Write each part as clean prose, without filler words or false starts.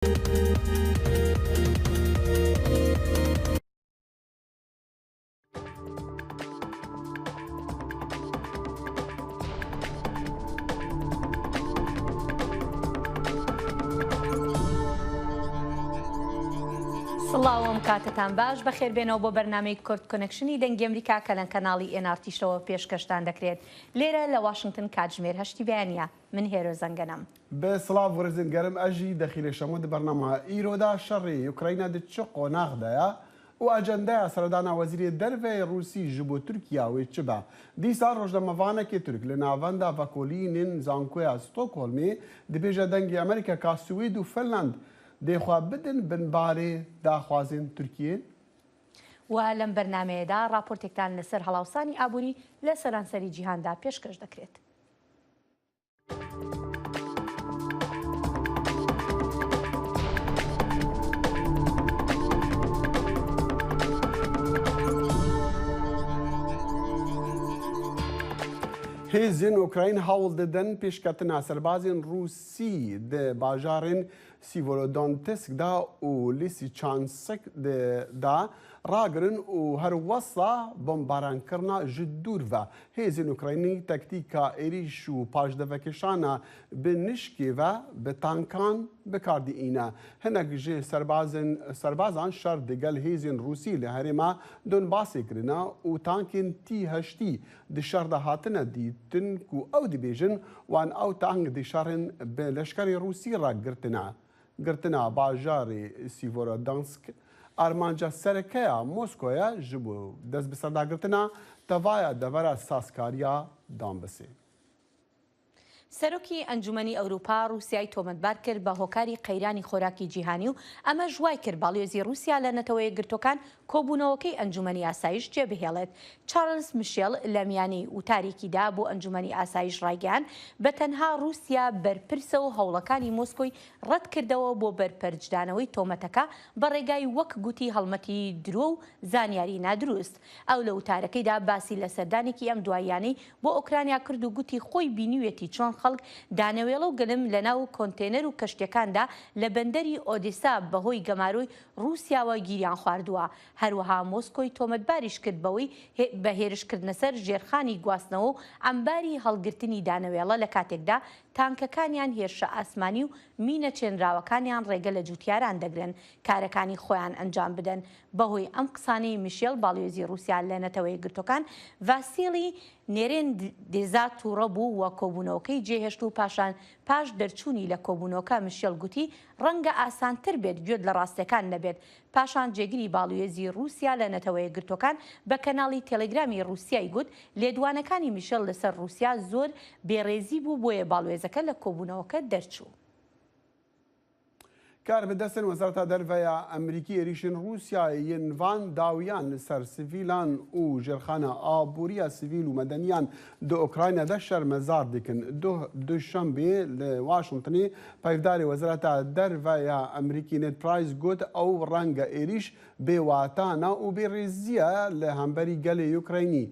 سڵاو ئەم کاتەتان باش بەخێربێنەوە بۆ بەرنامەی کورد Connection ی دەنگی ئەمریکا کە لە کەناڵی NRT یشەوە پێشکەشتان دەکرێت لێرە لە واشنگتن کاتژمێر هەشتی بەیانە من هێرۆ زەنگەنەم. بە سڵاڤ و ڕێزێن گەرم ئەژی دەخیلێ شەمۆ د بەرنامە ئیرۆدا شەڕێ یوکرەینا د چ قۆناغ دایە و ئەجەندایا سەردانا وەزیرێ دەرڤەێ ڕووسی ژ بۆ تورکیا وێ چ بە؟ دیسان ڕۆژنامەڤانەکێ تورک لە ناڤەندا ڤەکۆلینێن زانکۆیا ستۆکهۆلمێ دبێژە دەنگێ ئەمریکا کا سوێد و فنلاند دێ خوە بدن بن بارێ داخوازێن تورکیێ. و لەم بەرنامەیەدا ڕاپۆرتێکتان لەسەر هەڵاوسانی ئابووری لە سەرانسەری جیهاندا پێشکەش دەکرێت. Hêzên Ukrayn hewl didin pêşketina serbazên Rûsî di bajarên Sîvorodonetsk de û Lîsîçansk de ragirin û her wesa bombarankirina ji dûr ve Hêzên Ukraynî tektîka êrîş û paşdevekişana bi nişkê ve bi tankan bikar diîne. Hinek ji serbazan şer digel hêzên Rûsî li herêma Donbasê kirine û tankên T heştî di şer de hatine dîtin ku ew dibêjin wan ew tank di şerên bi leşkerê Rûsî re girtine. Girtina bajarê Sîvorodonsk armanca sereke ya Moskoye ji bo destbiserdagirtina tevaya devera sazkariya Donbasê. سەرۆکی ئەنجومەنی ئەوروپا ڕووسیای تۆمەتبار کرد بە هۆکاری قەیرانی خۆراکی جیهانی و ئەمەش وای کرد باڵیۆزی ڕووسیا لە نەتەوەیەکگرتووەکان کۆبوونەوەکەی ئەنجومەنی ئاسایش جێبهێڵێت. چارلز میشێل لە میانەی وتارێکیدا بۆ ئەنجومەنی ئاسایش ڕایگەیاند، بە تەنها ڕووسیا بەرپرسە و هەوڵەکانی مۆسکۆی ڕەتکردەوە بۆ بەرپەرچدانەوەی تۆمەتەکە بە ڕێگای وەک گوتی هەڵمەتی درۆ و زانیاری نادروست. ئەو لە وتارەکەیدا باسی لە سەردانێکی ئەم دواییانەی بۆ ئۆکرانیا کرد و گوتی خۆی بینیویەتی چۆن خەڵک دانەوێڵە و گەنم لەناو کۆنتێنەر و کەشتیەکاندا لە بەندەری ئۆدیسا بەهۆی گەمارۆی ڕووسیاوە گیریان خواردووە. هەروەها مۆسکۆی تۆمەتباریش کرد بەوەی بە هێرشکردنەسەر ژێرخانی گواستنەوە و عەمباری هەڵگرتنی دانەوێڵە لە کاتێکدا تانکەکانیان هێرشە ئاسمانی و مینە چێنراوەکانیان ڕێگە لە جوتیاران دەگرن کارەکانی خۆیان ئەنجام بدەن. بەهۆی ئەم قسانەی میشێل باڵیۆزی ڕووسیا لە نەتەوەیەکگرتووەکان ڤاسیلی نێرێندێزا تووڕە بوو و کۆبوونەوەکەی جێهێشت و پاشان پاش دەرچوونی لە کۆبوونەوەکە میشێل گوتی ڕەنگە ئاسانتر بێت گوێت لە ڕاستیەکان نەبێت. پاشان جێگری باڵوێزی ڕووسیا لە نەتەوەیەکگرتووەکان بە کەناڵی تێلێگرامی ڕووسیای گوت، لێدوانەکانی میشێل لەسەر ڕووسیا زۆر بێڕێزی بوو بۆیە باڵوێزەکە لە کۆبوونەوەکە دەرچوو. کاربەدەستێن وەزارەتا دەرڤەیا ئەمریکی êrîşên Rûsyayê yên van dawiyan li ser sivîlan û jêrxana aboriya sivîl û medeniyan di Ukrayna de şermezar dikin. Duh Duşembê li Washingtonê peyvdarê Wezareta Derve ya Amerîkî Ned Price got ew renge êrîş bê wata ne û bê rêzî ye li hemberî gelê Ukraynî.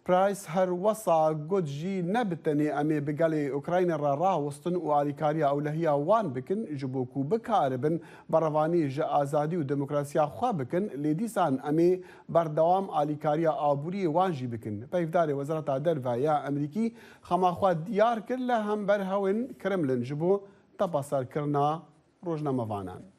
Price her wesa got jî ne bi tenê em ê bi gelê Ukraynê re rawistin û alîkariya ewlehiya wan bikin ji bo ku bikaribin berevanî ji azadî û demokrasiya xwe bikin lê dîsan em ê berdewam alîkariya aboriyê wan jî bikin. Peyvdarê Wezareta Derve ya Amerîkî xema xwe diyar kir li hember hewên Kremlin ji bo tepaserkirina rojnamevanan.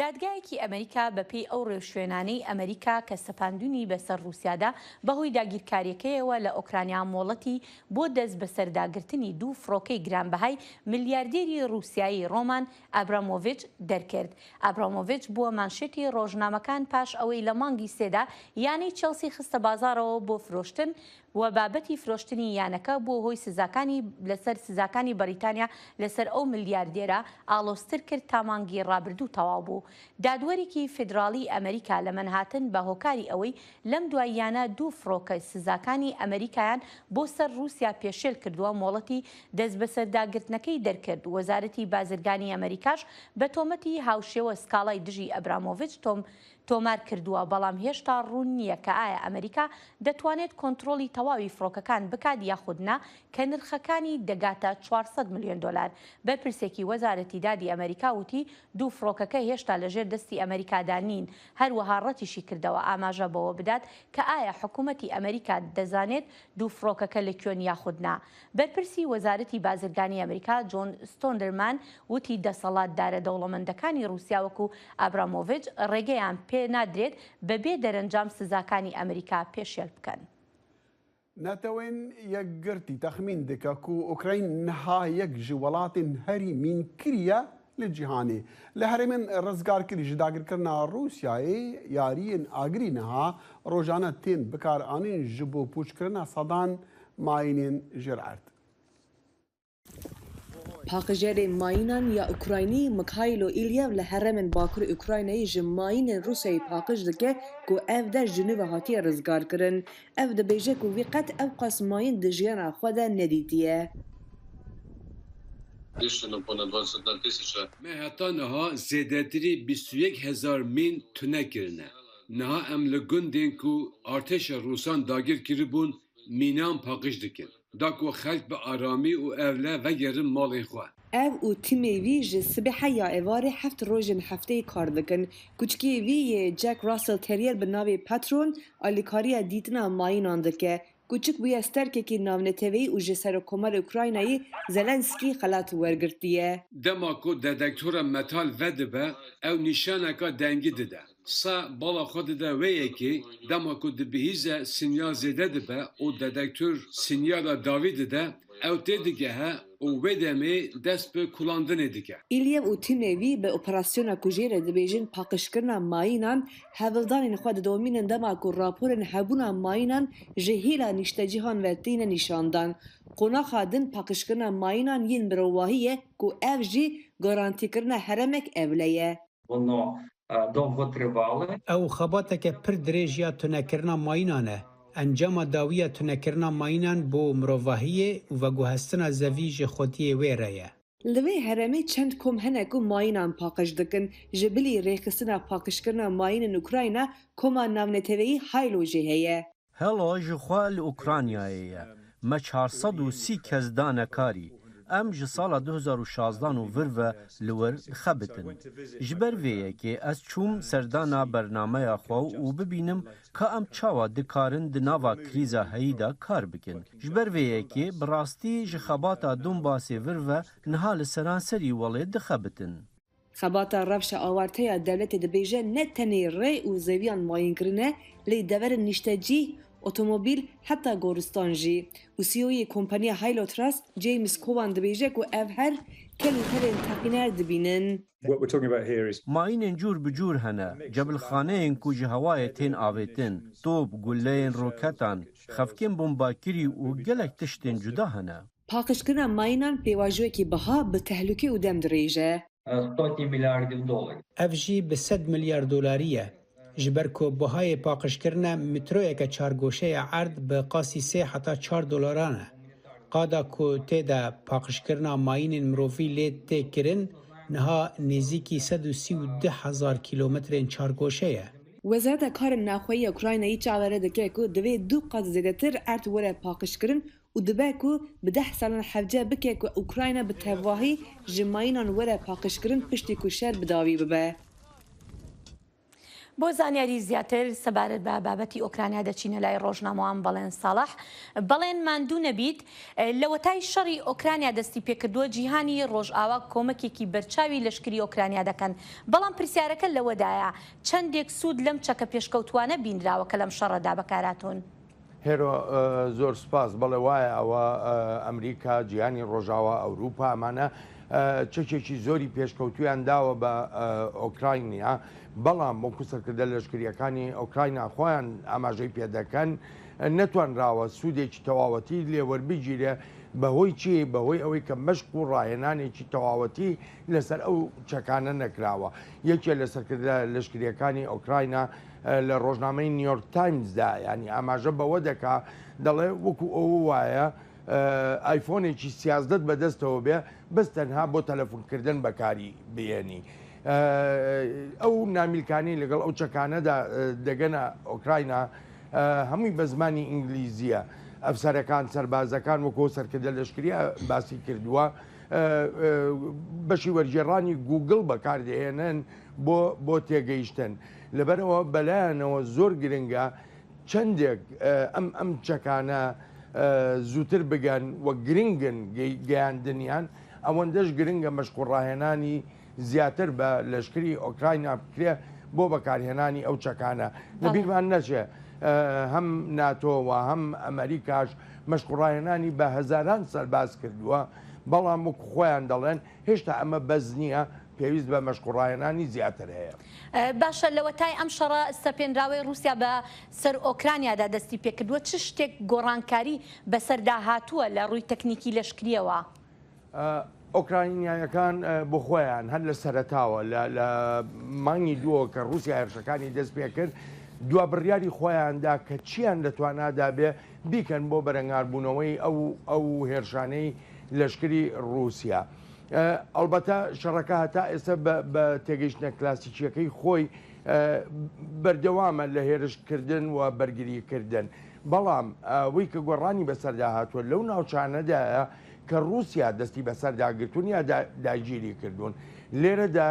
دادگایەکی ئەمریکا بەپێی ئەو ڕێوشوێنانەی ئەمریکا کە سەپاندونی بەسەر ڕووسیادا بەهۆی داگیرکارییەکەیەوە لە ئۆکرانیا مۆڵەتی بۆ دەستبەسەرداگرتنی دوو فڕۆکەی گرانبەهای ملیاردێری ڕووسیایی ڕۆمان ئابرامۆڤیچ دەرکرد. ئابرامۆڤیچ بووە مانشێتی ڕۆژنامەکان پاش ئەوەی لە مانگی سێدا یانەی چێڵسی خستە بازاڕەوە بۆ فرۆشتن و بابەتی فرۆشتنی یانەکە بووە هۆی سزاکانی لەسەر سزاکانی بەریتانیا لەسەر ئەو ملیاردێرە ئاڵۆزتر کرد تا مانگی ڕابردوو تەواو بوو. دادوەرێکی فیدراڵی ئەمریکا لە مەنهاتن بە هۆکاری ئەوەی لەم دواییانە دوو فڕۆکە سزاکانی ئەمریکایان بۆ سەر ڕووسیا پێشێل کردووە مۆڵەتی دەستبەسەرداگرتنەکەی دەرکرد. وەزارەتی بازرگانی ئەمریکاش بە تۆمەتی هاوشێوە سکاڵای دژی ئەبرامۆڤیچ تۆمار کردووە، بەڵام هێشتا ڕوون نییە کە ئایا ئەمریکا دەتوانێت کۆنترۆڵی تەواوی فڕۆکەکان بکات یاخود نا کە نرخەکانی دەگاتە 400 ملیۆن دۆلار. بەرپرسێکی وەزارەتی دادی ئەمریکا وتی دوو فڕۆکەکە هێشتا لەژێر دەستی ئەمریکادا نین، هەروەها ڕەتیشی کردەوە ئاماژە بەوە بدات کە ئایا حکومەتی ئەمریکا دەزانێت دوو فڕۆکەکە لە کوێن یاخود نا. بەرپرسی وەزارەتی بازرگانی ئەمریکا جۆن ستۆندرمان وتی دەسەڵاتدارە دەوڵەمەندەکانی ڕووسیا وەکو ئابرامۆڤیچ ڕێگەیان پێ نادرێت بەبێ دەرەنجام سزاکانی ئەمریکا پێشێل بکەن. نەتەوەێن یەکگرتی تەخمین دکە کو ئۆکراین نها یەک ژ وەڵاتێن هەری مینکریە لە جیهانێ. لە هەرێمێن ڕزگارکری ژ داگیرکردنا ڕووسیایێ یاریێن ئاگری نها ڕۆژانە تێن بکارئانین ژ بۆ پووچکردنا سەدان ماینێن ژێر ئەرد. Paqijerê mayînan ya Ukraynî Mikhailo Ilyev li herêmên bakurê Ukraynayê ji mayînên Rûsyayê paqij dike ku ev der ji nû ve hatiye rizgarkirin. Ev dibêje ku wî qet ewqas mayîn di jiyana xwe de nedîtiye. Me heta niha zêdetirî 21,000 mîn tune kirine. Niha em li gundên ku artêşa Rûsan dagir kiribûn mînan paqij dikin da ku xelk bi aramî û ewle vegerin malên xwe. Ev û tîmê wî ji sibê heya êvarê heft rojên hefteyê kar dikin. Kûçikê wî yê Jack Russell Terrier bi navê Patron alîkariya dîtina mayînan dike. Kûçik bûye sterkekî navneteweyî û ji Serokkomarê Ukraynayê Zelenskiy xelat wergirtiye. Dema ku dedektora metal vedibe ew nîşaneka dengî dide. Sa bala xwe dide wê yekê dema ku dibihîze sinyal zêde dibe û dedektor sinyala dawî dide ew tê digehe û wê demê dest bi kulandinê dike. Ilyev û tîmê wî bi operasyona ku jê re dibêjin paqijkirina mayînan hewldanên xwe didomînin dema ku raporên hebûna mayînan ji hêla nîştecîhan ve têne nîşandan. Qonaxa din paqijkirina mayînan yên mirovahî ye ku ev jî garantîkirina heremek ewle ye. Ew xebateke pir dirêj ya tunekirina mayînan e. Encama dawî ya tunekirina mayînan bo mirovahiyê û veguhestina zevî ji xwediyê wê re ye. Li vê herêmê çend kom hene ku mayînan paqij dikin. Ji bilî rêxistina paqijkirina mayînên Ukrayna koma navneteweyî Haylo jî heye. Helo ji xwe li Ukraynayê ye. Me 430 kes dane karî. Em ji sala 2016 û vir ve li wir dixebitin. Ji ber vê yekê ez çûm serdana bernameya xwe û bibînim ka em çawa dikarin di nava krîza heyî de kar bikin. Ji ber vê yekê bi rastî ji xebata Donbasê vir ve niha li seranserî welêt dixebitin. Xebata rewşa awarte ya dewletê dibêje ne tenê rê û zeviyan mayîn kirine lê deverên nîştecî, otomobîl heta goristan jî. Û CEOyê kompaniya Haylo Trust James Cowan dibêje ku ev her kel û pelên teqîner dibînin. Mayînên cûr bi cûr hene, cebilxaneyên ku ji hewayê tên avêtin, top, guleyên roketan, xefkên bombakirî û gelek tiştên cuda hene. Paqijkirina mayînan pêvajoyekî biha bi tehlûke û dem dirêj e. Ev jî bi 100 milyar dolarî ye. Ji ber ku bihayê paqijkirina metroyeke çargoşeya erd bi qasî sê heta çar dolaran e. Qada ku tê de paqijkirina mayînên mirovî lê tê kirin niha nêzîkî 132 hezar kîlometrên çargoşe ye. Wezareta Karên Navxweyî ya Ukraynayê çaverê dike ku divê du qat zêdetir erd were paqijkirin û dibe ku bi deh salan hewce bike ku Ukrayna bi tevahî ji mayînan were paqijkirin piştî ku şer bi dawî bibe. بۆ زانیاری زیاتر سەبارەت بە بابەتی ئۆکرانیا دەچینە لای ڕۆژنامەوان بەڵێن ساڵح. بەڵێن ماندوو نەبیت لەوەتای شەڕی ئۆکرانیا دەستی پێکردووە جیهانی ڕۆژئاوا کۆمەکێکی بەرچاوی لەشکری ئۆکرانیا دەکەن. بەڵام پرسیارەکە لەوەدایە چەندێک سوود لەم چەکە پێشکەوتوانە بینراوە کە لەم شەڕەدا بەکارهاتوون؟ هێرۆ زۆر سپاس بەڵێ وایە ئەوە ئەمریکا جیهانی ڕۆژاوا ئەوروپا ئەمانە چەکێکی زۆری پێشکەوتویان داوە بە ئۆکراینیا بەڵام وەکو سەرکردە لەشکریەکانی ئۆکراینا خۆیان ئاماژەی پێدەکەن نەتوانراوە سوودێکی تەواوەتی لێوەربگیرێ بەهۆی چی بەهۆی ئەوەی کە مەشق و ڕاهێنانێکی تەواوەتی لەسەر ئەو چەکانە نەکراوە یەکێ لە سەرکردە لەشکریەکانی ئۆکراینا لە ڕۆژنامەی نیویۆرک تایمزدا ینی ئاماژە بەوە دەکا دەڵێ وەکو ئەوە وایە ئایفۆنێکی سیازدەت بەدەستەوە بێ بەس تەنها بۆ تەلەفۆنکردن بەکاری بێنی. ئەو نامیلکانەی لەگەڵ ئەو چەکانەدا دەگەنە ئۆکراینا هەمووی بە زمانی ئینگلیزییە. ئەفسەرەکان، سەربازەکان وەکۆ سەرکردە لەشکریە باسی کردووە بەشی وەرگێڕانی گوگڵ بەکاردەهێنن بۆ بۆ تێگەیشتن. لەبەرئەوە بەلایانەوە زۆر گرنگە چەندێک ئەم ئەم چەکانە زووتر بگەن و گرنگن گەیاندنیان، ئەوەندەش گرنگە مەشق و ڕاهێنانی زیاتر بە لەشکری ئۆکراینا بکرێ بۆ بەکارهێنانی ئەو چەکانە. لەبیرمان نەچێ هەم ناتۆ و هەم ئەمەریکاش مەشق و ڕاهێنانی بە هەزاران سەرباز کردووە، بەڵام وەکو خۆیان دەڵێن هێشتا ئەمە بەس نییە، پێویست بە مەشق و ڕاهێنانی زیاتر هەیە. باشە لەوەتای ئەم شەڕە سەپێنراوەی ڕووسیا بە سەر ئۆکرانیادا دەستی پێکردووە چ شتێک گۆڕانکاری بەسەردا هاتووە لە ڕووی تەکنیکی لەشکرییەوە؟ ئۆکراینیایەکان بۆ خۆیان هەر لە سەرەتاوە لە مانگی دووەوە کە ڕووسیا هێرشەکانی دەست پێکرد دوا بڕیاری خۆیاندا کە چیان لە توانادا بێ بیکەن بۆ بەرەنگاربوونەوەی ئەو ئەو هێرشانەی لەشکری ڕووسیا. ئەڵبەتە شەڕەکە هەتا ئێستا بە تێگەیشتنە کلاسیکیەکەی خۆی بەردەوامە لە هێرشکردن و بەرگریکردن بەڵام ئەوەی کە گۆڕانی بەسەردا هاتووە لەو ناوچانەدایە کە ڕووسیا دەستی بەسەردا گرتوون یا داگیری کردوون. لێرەدا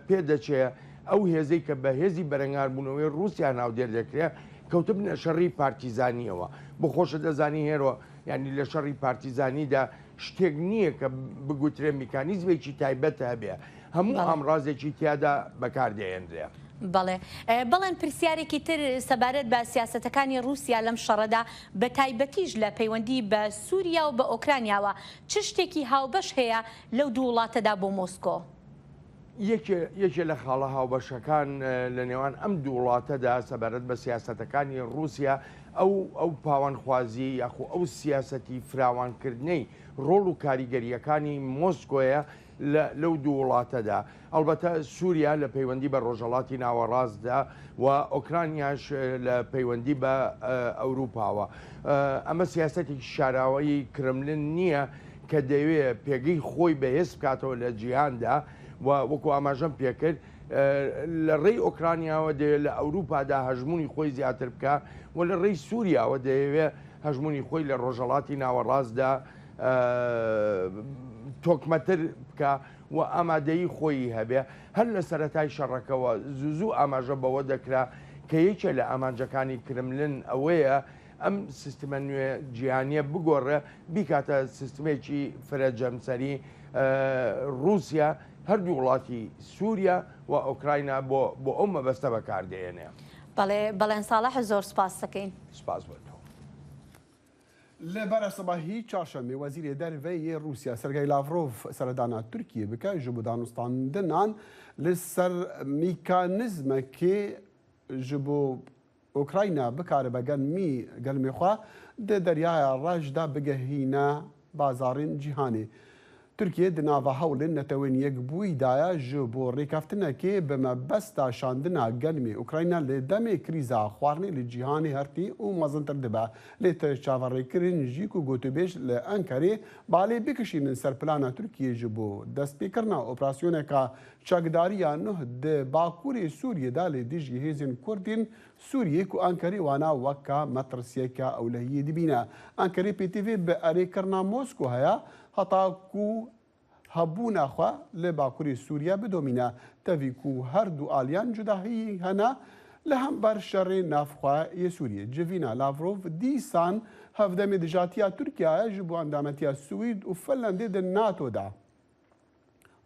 پێدەچێ ئەو هێزەی کە بە هێزی بەرەنگاربوونەوەی ڕووسیا ناودێر دەکرێ، کەوتبنە شەڕی پارتیزانییەوە. بۆ خۆشت دەزانی هێرۆ، یانی لە شەڕی پارتیزانیدا شتێک نییە کە بگوترێ میکانیزمێکی تایبەت هەبێ. هەموو ئامڕازێکی تیادا بەکار دەهێنرێ. بەڵێ. بەڵێن پرسیارێکی تر سەبارەت بە سیاسەتەکانی ڕووسیا لەم شەڕەدا، بە تایبەتیش لە پەیوەندی بە سووریا و بە ئۆکرانیاوە، چ شتێکی هاوبەش هەیە لەو دوو وڵاتەدا بۆ مۆسکۆ؟ یەکێ یەکێ لە خاڵە هاوبەشەکان لە نێوان ئەم دوو وڵاتەدا سەبارەت بە سیاسەتەکانی ڕووسیا، ئەو ئەو پاوانخوازی یاخۆ ئەو سیاسەتی فراوانکردنەی ڕۆڵ و کاریگەرییەکانی مۆسکۆیە لە لەو دوو وڵاتەدا. ئەڵبەتە سووریا لە پەیوەندی بە ڕۆژهەڵاتی ناوەڕاستدا و ئۆکرانیاش لە پەیوەندی بە ئەوروپاوە. ئەمە سیاسەتێکی شاراوەی کرملن نییە کە دەیەوێ پێگەی خۆی بەهێز بکاتەوە لە جیهاندا و وەکو ئاماژەم پێکرد لە ڕێی ئۆکرانیاوە دەیەوێت لە ئەوروپادا هەژموونی خۆی زیاتر بکا و لە ڕێی سووریاوە دەیەوێ هەژموونی خۆی لە ڕۆژهەڵاتی ناوەڕاستدا تۆکمەتر بکا و ئامادەیی خۆیی هەبێ. هەر لە سەرەتای شەڕەکەوە زوو زوو ئاماژە بەوە دەکرا کە یەکێ لە ئامانجەکانی کرملن ئەوەیە ئەم سیستمە نوێ جیهانیە بگۆڕێ بیکاتە سیستمێکی فرە جەمسەری. ڕووسیا هەردوو وڵاتی سووریا و ئۆکراینا بۆ بۆ ئەو مەبەستە بەکاردێنێ. بەڵێ بەڵێن ساڵح زۆر سوپاست دەکەین. سوپاس بۆ تۆ. لە بەرە سبەهی چارشەممێ وەزیرê Derve yê Rûsya Sergey Lavrov seredana Tirkiyê bike ji bo danûstandinan li ser mîkanîzmekê ji bo Ukrayna bikaribe gelmî gelmê xwe di deryaya reş de bigehîne bazarên cîhanê. Tirkiye di nava hewlên Netewên Yekbûyî de ye ji bo rêkeftinekê bi mebesta şandina gelmê Ukrayna li demê krîza xwarinê li cîhanê her tê û mezintir dibe. Lê tê çaverêkirin jî ku gotûbêj li Enqerê balê bikişînin ser plana Tirkiyê ji bo destpêkirina operasyoneka çekdarî ya nuh di bakurê Sûriyê de li dijî hêzên Kurdên Sûriyê ku Enqerê wana weke metirsiyeke ewlehiyê dibîne. Enqerê pêtîvê bi erêkirina Mosko heye heta ku hebûna xwe li bakurê Sûriye bidomîne, tevî ku her du aliyan cudahiyî hene li hember şerê navxwe yê Sûriyê. Civîna Lavrov dîsan hevdemê dijatiya Tirkiyeyê ji bo endametiya Swîd û Finlandê di NATO de.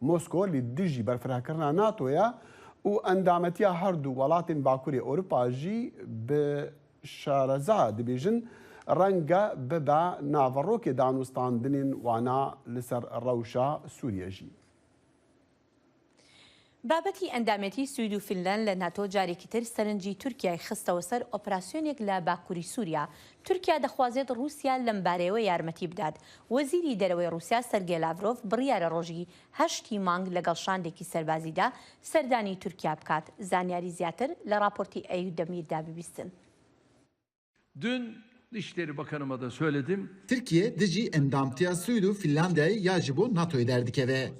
Mosko li dijî berfirehkirina NATO'ye û endametiya her du welatên bakurê Ewropa jî bi şareza dibêjin renge bibe naverokê danûstandinên wana li ser rewşa Sûriye jî. بابەتی ئەندامێتی سوید و فینلەند لە ناتۆ جارێکی تر سەرنجی تورکیای خستەوە سەر ئۆپراسیۆنێک لە باکوری سوریا. تورکیا دەخوازێت ڕووسیا لەمبارەیەوە یارمەتی بدات. وەزیری دەرەوەی ڕووسیا سەرگێ لاڤرۆڤ بڕیارە ڕۆژی هەشتی مانگ لەگەڵ شاندێکی سەربازیدا سەردانی تورکیا بکات. زانیاری زیاتر لە ڕاپۆرتی ئەیو دەمیردا ببیستن. Dün. Dışişleri Bakanıma da söyledim. Tirkiye dijî endamtiya Swêd û Fînlandiyayê ya ji bo NATOyê derdikeve.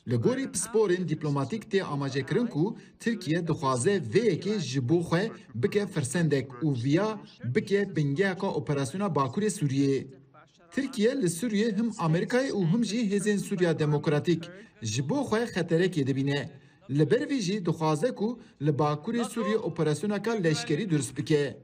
Li gorî pisporên dîplomatîk tê amajekirin ku Tirkiye dixwaze vê yekê ji bo xwe bike firsendek û viya bike bingeheka operasyona Bakurê Sûriyê. Tirkiye li Sûriyê him Amerîkayê û him jî Hêzên Sûriya Demokratîk ji bo xwe xeterekê dibîne. Li ber vî jî dixwaze ku li Bakurê Sûriyê operasyoneka leşkerî dirust bike.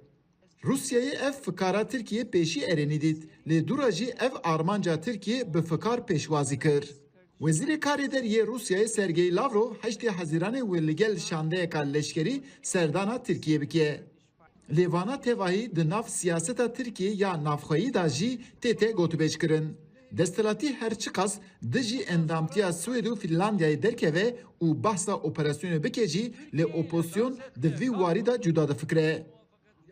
Rûsyayê ev fikara Tirkiyê pêşî erênî dît, lê dû re jî ev armanca Tirkiyê bi fikar pêşwazî kir. Wezîrê Karê Der yê Rûsyayê Sergey Lavrov heştê Hezîranê wê li gel şandeyeka leşkerî serdana Tirkiyê bike. Lê vana tevahî di nav siyaseta Tirkiyê ya navxweyî de jî tête gotûbêjkirin. Desthilatî her çiqas dijî endamtiya Swêd û Fînlandiyayê derkeve û behsa operasyonê bike jî lê opozisyon di vî warî de cuda difikire.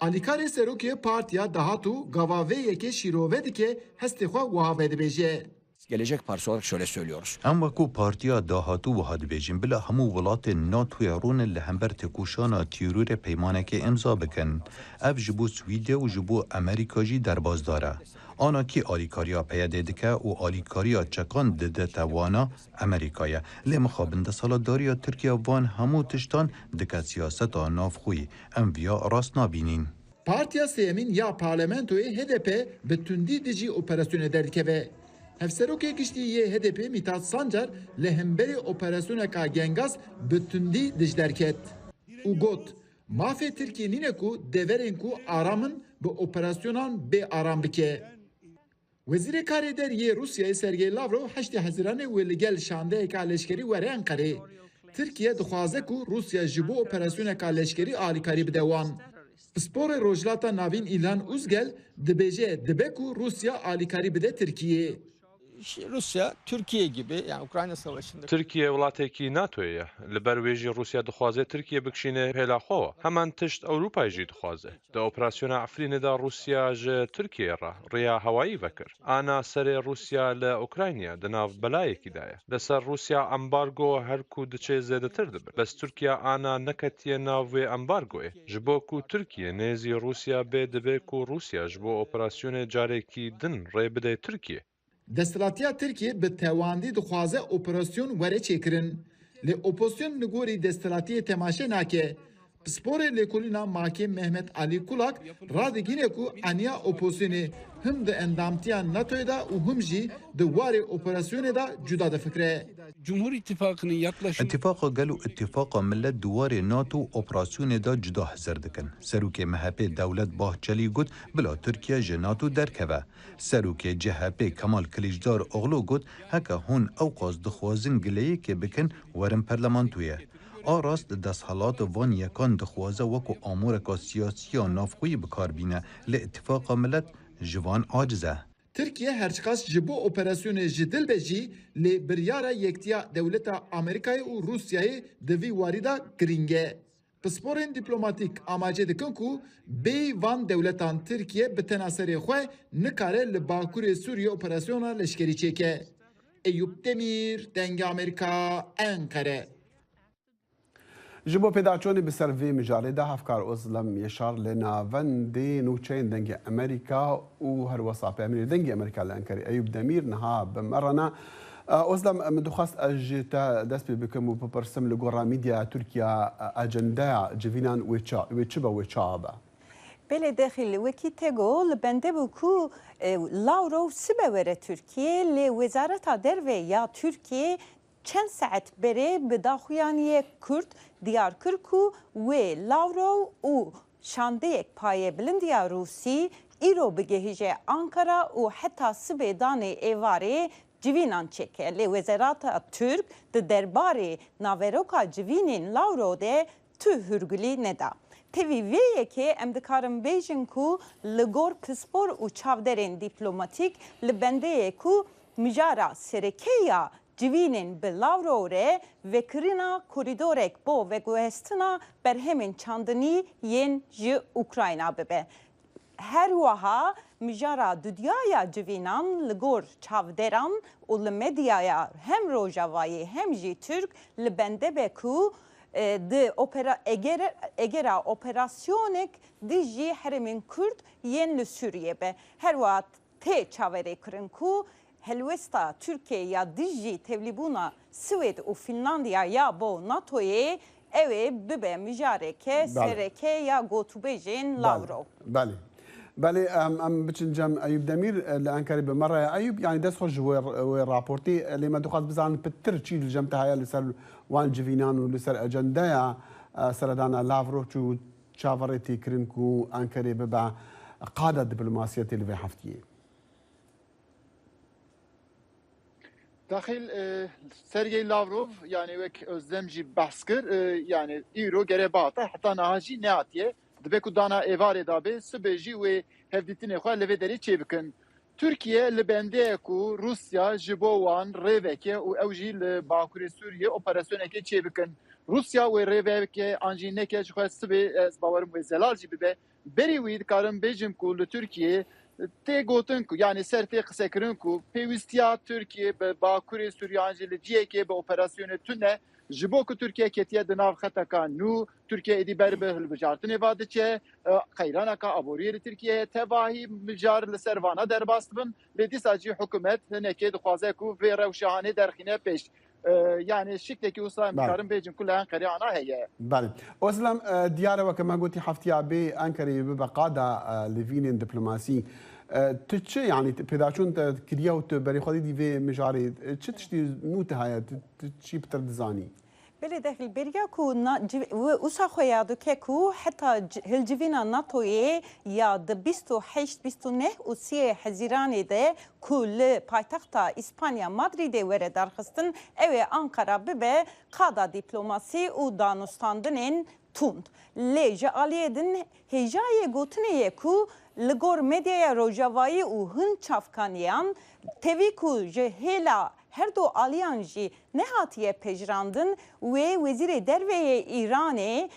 Alîkarê Serokê Partiya Dahatû gava vê yekê şîrove dike hestê xwe wiha vedibêje. Gelecek Partisi olarak şöyle söylüyoruz. Em wekû Partiya Dahatû wiha dibêjin, bila hemû welatên NATOyê rûnin li hember têkoşana terorê peymanekê îmza bikin. Ev ji bo Swîdê û ji bo Amerîka jî derbasdar e. Ana kî alîkariya PYD'ê dike û alîkariya çekan dide tewana Amerîka ye. Lê mixabin desthilatdariya Tirkiye van hemû tiştan dike siyaseta navxweyî. Em viya rast nabînîn. Partiya sêyemîn ya parlamentoyê hdp bi tundî dijî operasyonê derdikeve. Hevserokê Giştî yê HDP'ê Mîthat Sancar li hemberî operasyoneka gengaz bi tundî dij derket û got, Mafê Tirkiyê nîne ku deverên ku aram in bi operasyonan bê aram bike. Wezîrê Karê Der yê Rûsyayê Sergey Lavrov heştê Hezîranê wê li gel şandeyeka leşkerî were Enqerê. Tirkiye dixwaze ku Rûsya ji bo operasyoneka leşkerî alîkarî bide wan. Pisporê Rojhilata Navîn Îlhan Uzgel dibêje dibe ku Rûsya alîkarî bide Tirkiyê. Rusya Türkiye gibi yani Ukrayna Savaşı'nda Tirkiye welatekî NATOyê ye. Li ber wê jî Rûsya dixwaze Tirkiye bikişîne hêla xwe we. Heman tişt Ewropayê jî dixwaze. Di operasyona Efrînê de Rûsya ji Tirkiyeyê re rêya hewayî vekir. Ana serê Rûsya li Ukrayna di nav belayekî de ye. Li ser Rûsya embargo her ku diçê zêdetir dibin. Bes Tirkiye ana neketiye nav wê embargoyê. Ji bo ku Tirkiye nêzî Rûsya bê dibe ku Rûsya ji bo operasyonê carekî din rê bide Tirkiyê. Desthilatiya Tirkiyê bi tewandî dixwaze operasyon were çêkirin. Lê opozisyon li gorî desthilatiyê temaşe nake. Pisporê lêkolîna MAK'ê Mehmet Alî Kulak radigihîne ku eniya opozisyonê him di endamtiya NATO'yê de û him jî di warê operasyonê de cuda difikire. Cumhur İttifakı'nın yaklaşımı. Îtîfaqa Gel û Îtîfaqa Millet di warê NATO û operasyonê de cuda hizir dikin. Serokê MHP'ê Dewlet Bahçelî got bila Tirkiye ji NATO derkeve. Serokê CHP'ê Kemal Kiliçdaroglu got heke hûn ewqas dixwazin gileyekê bikin werin parlamentoyê. A rast desthilat van yekan dixwaze wekû amûreka siyasî ya navxweyî bi kar bîne lê Îtîfaqa Millet ji van aciz e. Tirkiye her çiqas ji bo operasyonê ji dil be jî lê biryara Yektiya Dewleta Amerîkayê û Rûsyayê di vî warî de girîng e. Pisporên dîplomatîk amaje dikin ku bêyî van dewletan Tirkiye bi tena serê xwe nikare li bakurê Sûriyê operasyona leşkerî çêke. Eyûp Demîr, Dengê Amerîka, Enqere. Ji bo pêdaçûnê bi ser vê mijarê de hevkar Ozlem Yaşar li navendê nûçeyên Dengê Amerîka û her wisa peyamîrê Dengê Amerîka li Enqerê Eyûp Demîr niha bi me re ne. Ozlem min dixwest ez ji te dest pê bikim û bipirsim li gora medyaya Tirkiye ajendeya civînan wê çi be wê çawa be? Belê Dexîl wekî te got li bende bû ku Lavrov sibe were Tirkiyê lê Wezareta Derve ya Tirkiyê Çend saet berê bi daxuyaniyek kurt diyar kir ku wê Lavrov û şandeyek paye bilind ya Rûsî îro bigihije Ankara û heta sibê danê êvarê civînan çêke. Lê Wezerata Turk di derbarê naveroka civînên Lavrov de tu hûrgulî neda. Tevî vê yekê em dikarin bêjin ku li gor pispor û çavderên dîplomatîk li bendeyê ku mijara sereke ya civînên bi Lavrov re vekirina korîdorek bo veguhestina berhemên çandinî yên ji Ukrayna bibe. Her wiha mijara dudyaya civînan li gor çavderan û li medyaya hem Rojavayê hem jî Tirk li bende be ku. di egera operasyonek dijî herêmên Kurd yên li Sûriyê be. Herwiha tê çaverêkirin ku helwesta Tirkiyeyê ya dijî tevlîbûna Swêd û Fînlandiya ya bo NATOyê ew ê bibe mijareke sereke ya gotûbêjên Lavrov. Belê. Belê em em biçin cem Eyûb Demîr li Enqerê bi me re ye. Eyûb yanî dest xweş ji wê wê raportê lê me dixwast bizanin pitir çî li cem te heye li ser wan civînan û li ser ecendeya seredana Lavrov çû çaverê tê kirin ku Enqerê bibe qada diplomasiyetê li vê heftiyê. Daxil Sergey Lavrov yanî wek Özlem jî behs kir yanî îro gere bihata heta niha jî nehatiye. Dibe ku dana êvarê de bê sibê jî wê hevdîtinê xwe li vê derê çêbikin. Tirkiye li bendê ye ku Rûsya ji bo wan rê veke û ew jî li Bakurê Sûriyê operasyonekê çêbikin. Rûsya wê rê veke an jî neke ji xwe sibê ez bawerim wê zelal jî bibe. Berî wî dikarim bêjim ku li Tirkiyê tê gotin ku yanî ser tê qisekirin ku pêwîstiya Tirkiyê bi Bakurê Sûriyê an jî li cihekê bi operasyonê tune ji bo ku Tirkiye ketiye di nav xeteka nû, Tirkiye êdî ber bi hilbijartinê ve diçe, qeyraneka aboriyê li Tirkiyê heye, tevahî mijar li ser vana derbas dibin, lê dîsa jî hikûmet hinekê dixwaze ku vê rewşa hanê derxîne pêş. Yanî şiklekî wisa em dikarin bêjin ku li Enqerê ana heye. Belê. Ozlem, diyar e weke me gotî heftiya bê Enqereyê bibe qada livînên diplomasî. Tu çi yanî pêdaçûn te kiriye û tu berê xwe didî vê mijarê çi tiştî nû te heye tu çî pitir dizanî? Belê dexil beriya ku wisa xwe ya dike ku heta hilcivîna NATOyê ya di 28, 29 û siyê Hezîranê de ku li paytexta Îspanya Madrîdê were derxistin ew ê Ankara bibe qada dîplomasî û danûstandinên tund. Lê ji aliyê din hêjayê gotinê ye ku li gor medyaya rojavayî û hin çavkaniyan tevî ku ji hêla her du aliyan jî nehatiye pejirandin wê Wezîrê Derve yê Îranê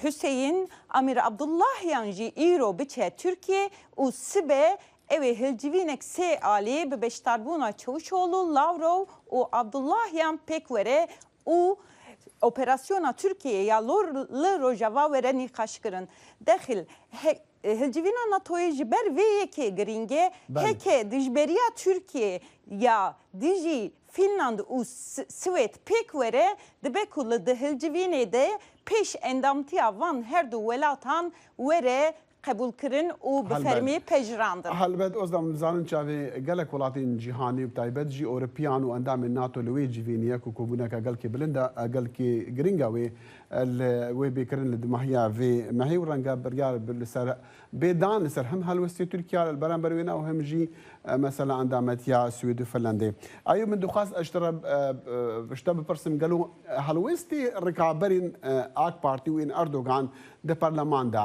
Huseyîn Amîrabdullahiyan jî îro biçe Tirkiyê û sibe ew ê hilcivînek sê alî bi beşdarbûna Çavuşoglu, Lavrov û Abdullahiyan pêk were û operasyona Tirkiyeyê ya li Rojava were nîqaşkirin. Dexil, hilcivîna NATOyê ji ber vê yekê girîng e, heke dijberiya Tirkiyeyê ya dijî Fînland û Swêd pêk were, dibe ku li di hilcivînê de pêş endamtiya van her du welatan were qebûlkirin û bi fermî pejirandin. Helbet Ozlem dizanin çavê gelek welatên cîhanê û bi taybet jî Ewropiyan û endamên NATO li wê civînê ye ku kobûneke gelkê bilind e, gelkê giring e wê li wê bê kirin li dimahiya vê mehê û renge biryar li ser bê dan li ser him helwestê Tirkiya li beramber wê ne û him jî mesela endametiya Swêd û Finlandê. Eyûb min dixwest ez ji te re ji te bipirsim gelo helwestê rikaberên AK Partî û ên Erdogan di perleman de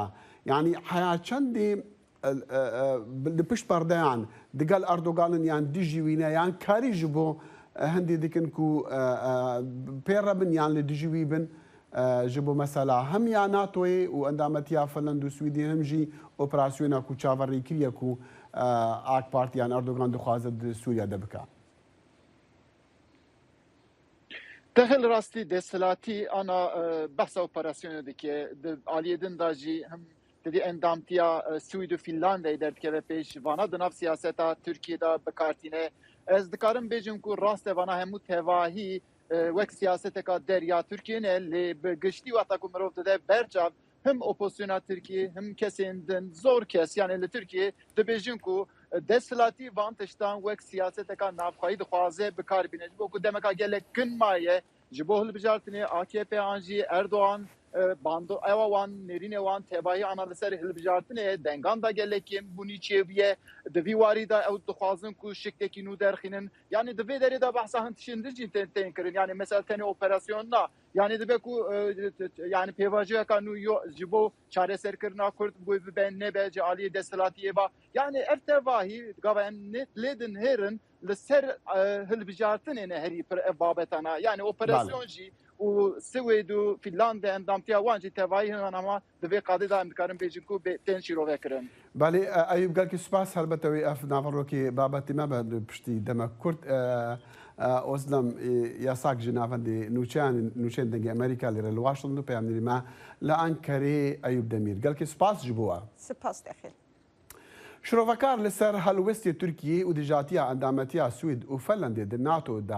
Yanî heya çendî li pişt perdeyan digel Erdogan in yan dijî wî ne yan karî ji bo hindê dikin ku pê re bin yan li dijî wî bin ji bo mesela hem ya NATOyê û endametiya Finland û Swîdê hem jî operasyona ku çaverê kiriye ku AK Partî yan Erdogan dixwaze di Sûriye de bike. Texil rastî desthilatî ana behsa operasyonê dike. Di aliyê din de jî him didî endamtiya Swîd û Fînlandayê derdikeve pêş vana di nav siyaseta Tirkiyê de bikartîne. Ez dikarim bêjim ku rast e vana hemû tevahî wek siyaseteka der ya Tirkiyê ne lê bi giştî wexta ku mirov dide ber çav him opozisyona Tirkiyê him kesên din zor kes yanê li Tirkiyê dibêjin ku desthilatî van tiştan wek siyaseteka navxweyî dixwaze bikar bîne ji bo ku demeka gelek kin maye ji bo hilbijartinê AKP an jî Erdogan bando ewa wan nêrînê wan tevahî ana li ser hilbijartinê dengan da gelek kêm bûnî çêbûye di vî warî de ew dixwazin ku şiklekî nû derxînin yanî di vê derê de behsa hin tiştên din jî tên kirin yanî mesela tenê operasyon na Yani dibe ku yani pêvajoyeka nû yo ji bo çareserkirina Kurd bû bibe nebe ji aliyê desthilatiyê va. Yani ev tevahî gava em lê dinhêrin li ser hilbijartinê ne herî pir ev babetana. Yani operasyon jî û Swêd û Fînlandê endamtiya wan jî tevahî hinan hema Di vê qadê de em dikarin bêjin ku bê tên şîrovekirin. Belê Eyûb gelkî spas helbete wê ev naverokê babetê me be piştî demek kurt. ئۆزلەم یاساک ji navendê nûçeyan nûçeyên Dengê Amerîka lêre li Washington û peyamnêrê me li Enqerê Eyûb Demîr. Gelkê spas ji bo we. Spas Dexîl. Şirovekar li ser helwestê Tirkiyê û dijatiya endametiya Swêd û Finlandê di NATO de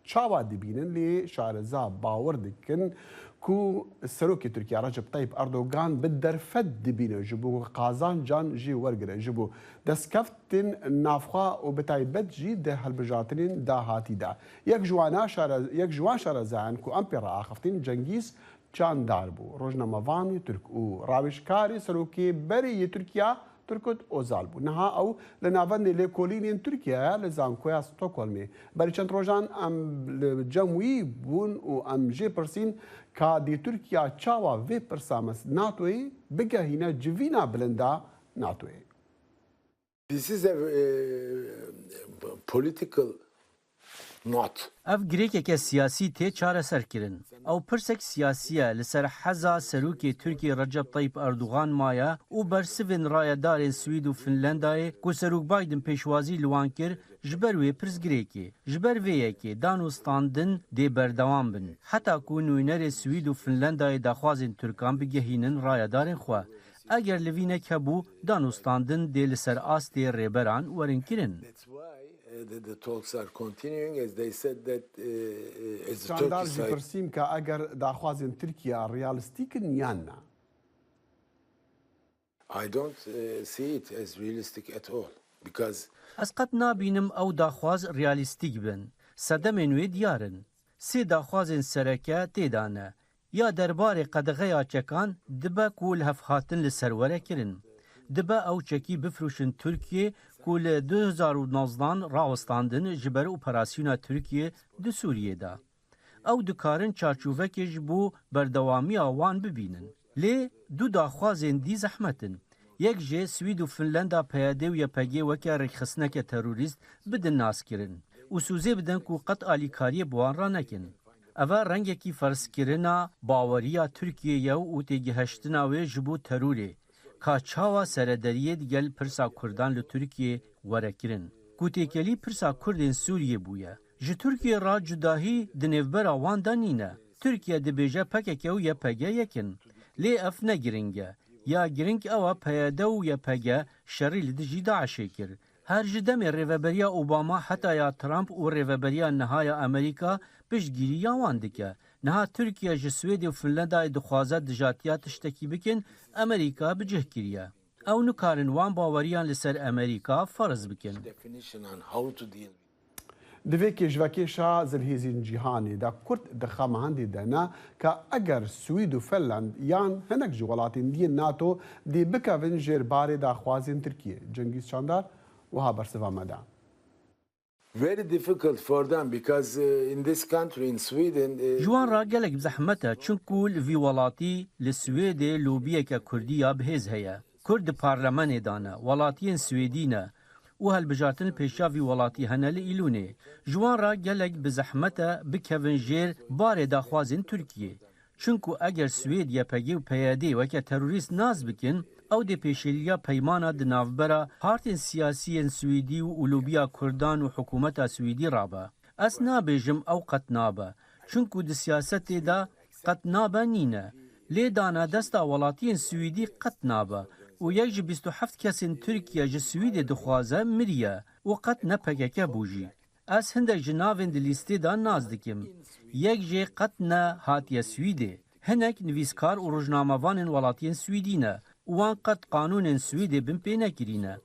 çawa dibînin lê şareza bawer dikin ku Serokê Tirkiye Recep Tayyip Erdogan bi derfet dibîne ji bo ku qazancan jê wergire ji bo destkeftên navxwe û bi taybet jî di hilbijartinên dahatî de. Yek ji wan yek ji wan şarezayan ku em pê re axiftin Cengîz Çandar bû. Rojnamevanê Tirk û rawêjkarê serokê berê yê Tirkiya Turgut Ozal bû. Niha ew li navendê lêkolînên Tirkiyeyê li Zankoya Stockholmê. Berî çend rojan em li cem wî bûn û em jê pirsîn ka dê Tirkiya çawa vê pirsa NATOyê bigehîne civîna bilinda NATOyê. This is a political knot. Ev girêkeke siyasî tê çareserkirin. Ew pirsek siyasî ye li ser heza Serokê Tirkiyê Recep Tayyip Erdogan maye û bersivên rayedarên Swîd û Finlendayê ku Serok Biden pêşwazî li wan kir ji ber wê pirsgirêkê. Ji ber vê yekê dan û standin dê berdewam bin. Heta ku nûnerê Swîd û Finlendayê daxwazên Tirkan bigehînin rayedarên xwe. Eger livînek hebû, danûstandin dê li ser astê rêberan werin kirin. Çandar jî pirsîm ka eger daxwazên Tirkiye realistîk in yan na. Ez qet nabînim ew daxwaz realîstîk bin. Sedemên wê diyar in. Sê daxwazên sereke tê de ne. Ya derbarê qedexeya çekan dibe ku lihevhatin li ser were kirin. Dibe ew çekî bifiroşin Tirkiyê ku li 2019 rawestandin ji ber operasyona Tirkiyê di Sûriyê de. Ew dikarin çarçovekê ji bo berdewamiya wan bibînin. Lê du daxwazên dî zehmet in. Yek jê Swîd û Finlenda PYD û YPG weke rêkxistineke terorîst bidin naskirin û sozê bidin ku qet alîkariyê bi wan re nekin. Ev e rengekî ferzkirina baweriya Tirkiyê ye û têgihiştina wê ji bo terorê. Ka çawa serederiyê digel pirsa Kurdan li Tirkiyê were kirin ku têkelî pirsa Kurdên Sûriyê bûye. Ji Tirkiyê re cudahî di nêvbera wan de nîne. Tirkiye dibêje pkk û YPG yek in. Lê ev ne giring e. Ya giring ew e PYD û YPG şerî li dijî DAIŞ'ê kir. Her ji demê rêveberiya Obama heta ya Trump û rêveberiya niha ya Amerîka piştgîrî ya wan dike. Niha Tirkiye ji Swêdê û Finlendayê dixwaze dijatiya tiştekî bikin, Amerîka bi cih kiriye. Ew nikarin wan baweriyan li ser Amerîka ferz bikin. Di vê kêşvekêşa zilhêzên cîhanê de Kurd di xema hindê de ne ka eger Swîd û Finland yan hinek ji welatên diyên NATO dê bikevin jêr barê daxwazên Tirkiyê. Cengîz Çandar wiha bersiva me da. Very difficult for them because in this country in Sweden. Ji wan re gelek zehmet e çimku li vî welatî li Swêdê lobiyeke kurdî ya bihêz heye. Kurd di parlamenê de ne, welatiyên Swêdî ne û hilbijartin li pêşiya vî welatî hene li Îlûnê. Ji wan re gelek bi zehmet e bikevin jêr barê daxwazên Tirkiyê. Çimku eger Swêd YPG û PYD'ê weke terorîst nas bikin, ew dê pêşêliya peymana di navbera partên siyasî yên Swêdî û lobiya Kurdan û hikûmeta Swêdî rabe. Ez nabêjim ew qet nabe. Çimku di siyasetê de qet nabe nîne. Lê dana desta welatiyên Swîdî qet nabe û yek ji 27 kesên Tirkiye ji Swîdê dixwaze miriye û qet ne pkk bû jî. Ez hindek ji navên di lîstê de nas dikim. Yek jê qet ne hatiye Swîdê. Hinek nivîskar û rojnamevanên welatiyên Swîdî ne û wan qet qanûnên Swîdê bin pê nekirîne.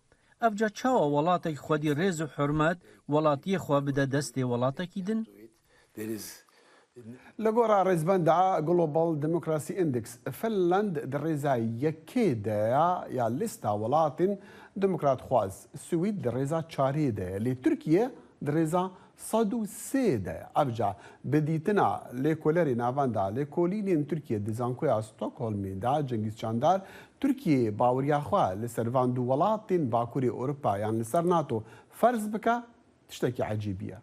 Ev ca çawa welatek xwedî rêz û hurmet welatiyê xwe bide destê welatekî din? Li gora rêzbenda Global Democracy Index, Finland di rêza yekê de ye ya lîsta welatên demokratxwaz, Swîd di rêza çarê de ye lê Tirkiye di rêza 103 de ye. Ev ca bi dîtina lêkolerê navenda lêkolînên Tirkiye di Zankoya Stockholmê de Cengîz Çandar, Tirkiyeyê baweriya xwe li ser van du welatên Bakurê Ewropa yan li ser NATO ferz bike tiştekî ecêbî ye.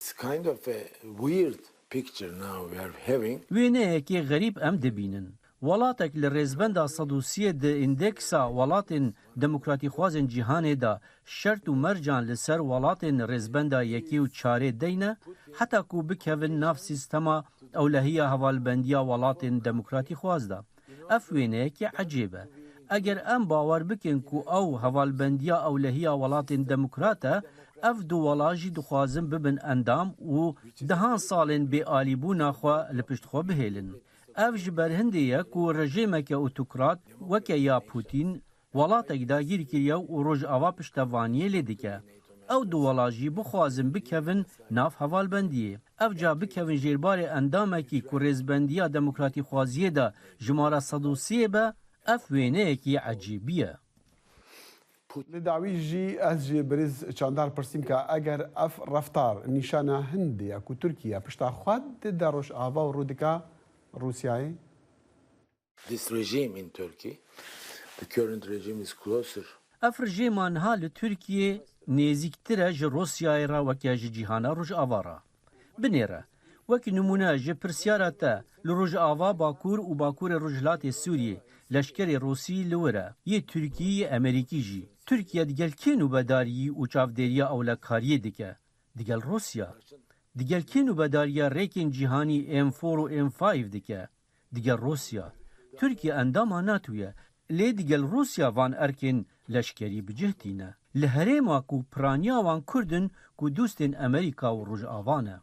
It's kind of a weird picture now we are having. Wêneyekê xerîb em dibînin. Welatek li rêzbenda 130 di îndeksa welatên demokratîxwazên cîhanê de şert û mercan li ser welatên rêzbenda yekê û çarê deyne heta ku bikevin nav sîstema ewlehiya hevalbendiya welatên demokratîxwaz de. Ev wêneyekî ecêb e. Eger em bawer bikin ku ew hevalbendiya ewlehiya welatên demokrat e, ev du welat jî dixwazin bibin endam û dehan salên bêalîbûna xwe li pişt xwe bihêlin. Ev ji ber hindê ye ku rejêmeke otokrat weke ya Pûtîn welatek dagîr kiriye û Rojava piştevaniyê lê dike. Ew du welat jî bixwazin bikevin nav hevalbendiyê. Ev ca bikevin jêrbarê endamekî ku rêzbendiya demokratîxwaziyê de jimara 103 be, ev wêneyekî ecêbî ye. Li dawî jî ez ji birêz Çandar pirsîm ka eger ev reftar nîşana hindê ye ku Tirkiye pişta xwe dide Rojava û rû dike Rûsyayê? This regime in Turkey, the current regime is closer. Ev rejîma niha li Tirkiyê nêzîktir e ji Rûsyayê re weke ji cîhana Rojava re. Binêre, wek nimûne ji pirsyara te, li Rojava, Bakur û Bakurê Rojhilatê Sûriyê leşkerê Rûsî li wir e, yê Tirkî yê Amerîkî jî. Tirkiye digel kê nûbedariyî û çavdêriya ewlekariyê dike? Digel Rûsya. Digel kê nûbedariya rêkên cîhanî M four û M five dike? Digel Rûsya. Tirkiye endama NATO ye, lê digel Rûsya van erkên leşkerî bi cih tîne. Li herêma ku piraniya wan Kurd in ku dostên Amerîka û Rojava ne.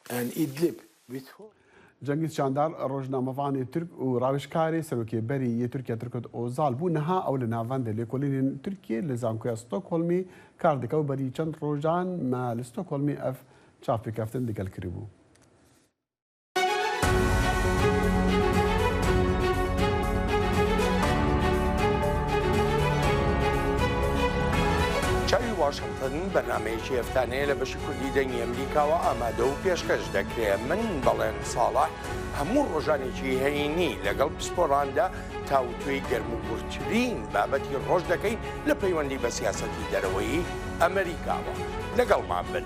And Idlib with whom? Cengiz Çandar rojnamevanê Tirk û rawêjkarê Serokê Berî yê Tirkiye Turgut Ozal bû. Niha ew li navendê lêkolînên Tirkiyê li Zankoya Stockholmê kar dike û berî çend rojan me li Stockholmê ev çavpêkeftin digel kiribû. چاوی واشنگتن بەرنمەیەکی هەفتانەیە لە بەشی کوردی دەنگی ئەمریکاوە ئامادە و پێشکەش دەکرێ من بەڵێن ساڵح هەموو ڕۆژانێکی هەینی لەگەڵ پسپۆڕاندا تاوتوێی گەرم و گوڕترین بابەتی ڕۆژ دەکەین لە پەیوەندی بە سیاسەتی دەرەوەیی ئەمریکاوە لەگەڵمان بن.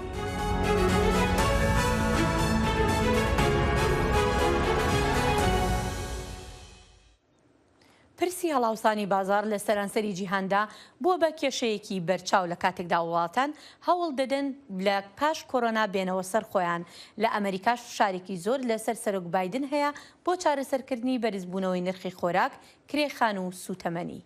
پرسی هەڵاوسانی بازاڕ لە سەرانسەری جیهاندا بووە بە کێشەیەکی بەرچاو لە کاتێکدا وڵاتان هەوڵ دەدەن لە پاش کۆرۆنا بێنەوە سەر خۆیان، لە ئەمەریکاش فشارێکی زۆر لەسەر سەرۆک بایدن هەیە بۆ چارەسەرکردنی بەرزبوونەوەی نرخی خۆراک، کرێ خانوو و سووتەمەنی.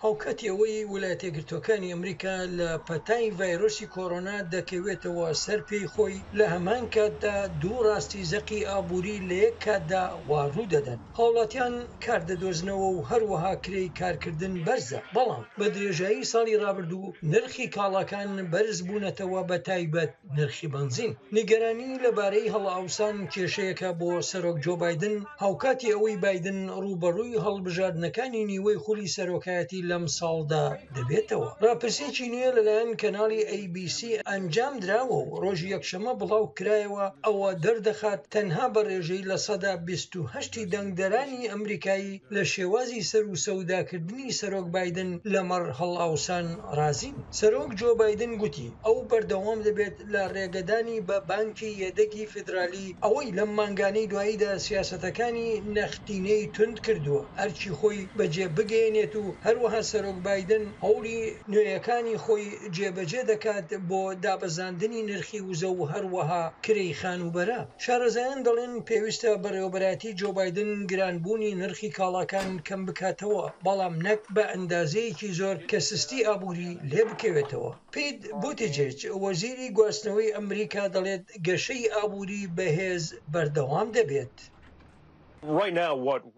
هاوکاتی ئەوەی ویلایەتەیەکگرتووەکانی ئەمریکا لە پەتای ڤایرۆسی کۆرۆنا دەکەوێتەوە سەر پێی خۆی، لە هەمان کاتدا دوو ڕاستی زەقی ئابووری لە یەک کاتدا وا ڕوو دەدەن. هاوڵاتیان کار دەدۆزنەوە و هەروەها کرێی کارکردن بەرزە، بەڵام بە درێژایی ساڵی ڕابردوو نرخی کاڵاکان بەرز بوونەتەوە بە تایبەت نرخی بەنزین. نیگەرانی لەبارەی هەڵئاوسان کێشەیەکە بۆ سەرۆک جۆ بایدن، هاوکاتی ئەوەی بایدن ڕووبەڕووی هەڵبژاردنەکانی نیوەی خولی سەرۆکایەتی لەم ساڵدا دەبێتەوە. ڕاپرسییەکی نوێ لەلایەن کەناڵی ئەی بی سی ئەنجامدراوە و ڕۆژی یەکشەممە بڵاوکرایەوە، ئەوە دەردەخات تەنها بە ڕێژەی 28% ی دەنگدەرانی ئەمریکایی لە شێوازی سەروسەوداکردنی سەرۆک بایدن لەمەڕ هەڵئاوسان ڕازین. سەرۆک جۆ بایدن گوتی ئەو بەردەوام دەبێت لە ڕێگەدانی بە بانکی یەدەگی فیدرالی ئەوەی لەم مانگانەی دواییدا سیاسەتەکانی نەختینەی توند کردووە ئەرکی خۆی بەجێ بگەیەنێت و هەروەها سەرۆک بایدن هەوڵی نوێیەکانی خۆی جێبەجێ دەکات بۆ دابەزاندنی نرخی وزە و هەروەها کرێی خانووبەرە. شارەزایان دەڵێن پێویستە بەڕێوەبەرایەتی جۆ بایدن گرانبوونی نرخی کاڵاکان کەمبکاتەوە، بەڵام نەک بە ئەندازەیەکی زۆر کە سستی ئابووری لێبکەوێتەوە. پیت بوتیجێج، وەزیری گواستنەوەی ئەمریکا دەڵێت گەشەی ئابووری بەهێز بەردەوام دەبێت.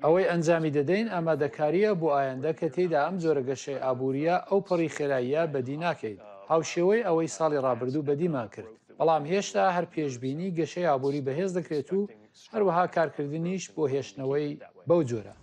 ئەوەی ئەنجامی دەدەین ئامادەکارییە بۆ ئایندە کە تێیدا ئەم جۆرە گەشەی ئابوورییە ئەوپەڕی خێراییە بەدی ناکەین، هاوشێوەی ئەوەی ساڵی ڕابردوو بەدیمان کرد. بەڵام هێشتا هەر پێشبینی گەشەی ئابووری بەهێز دەکرێت و هەروەها کارکردنیش بۆ هێشتنەوەی بەو جۆرە.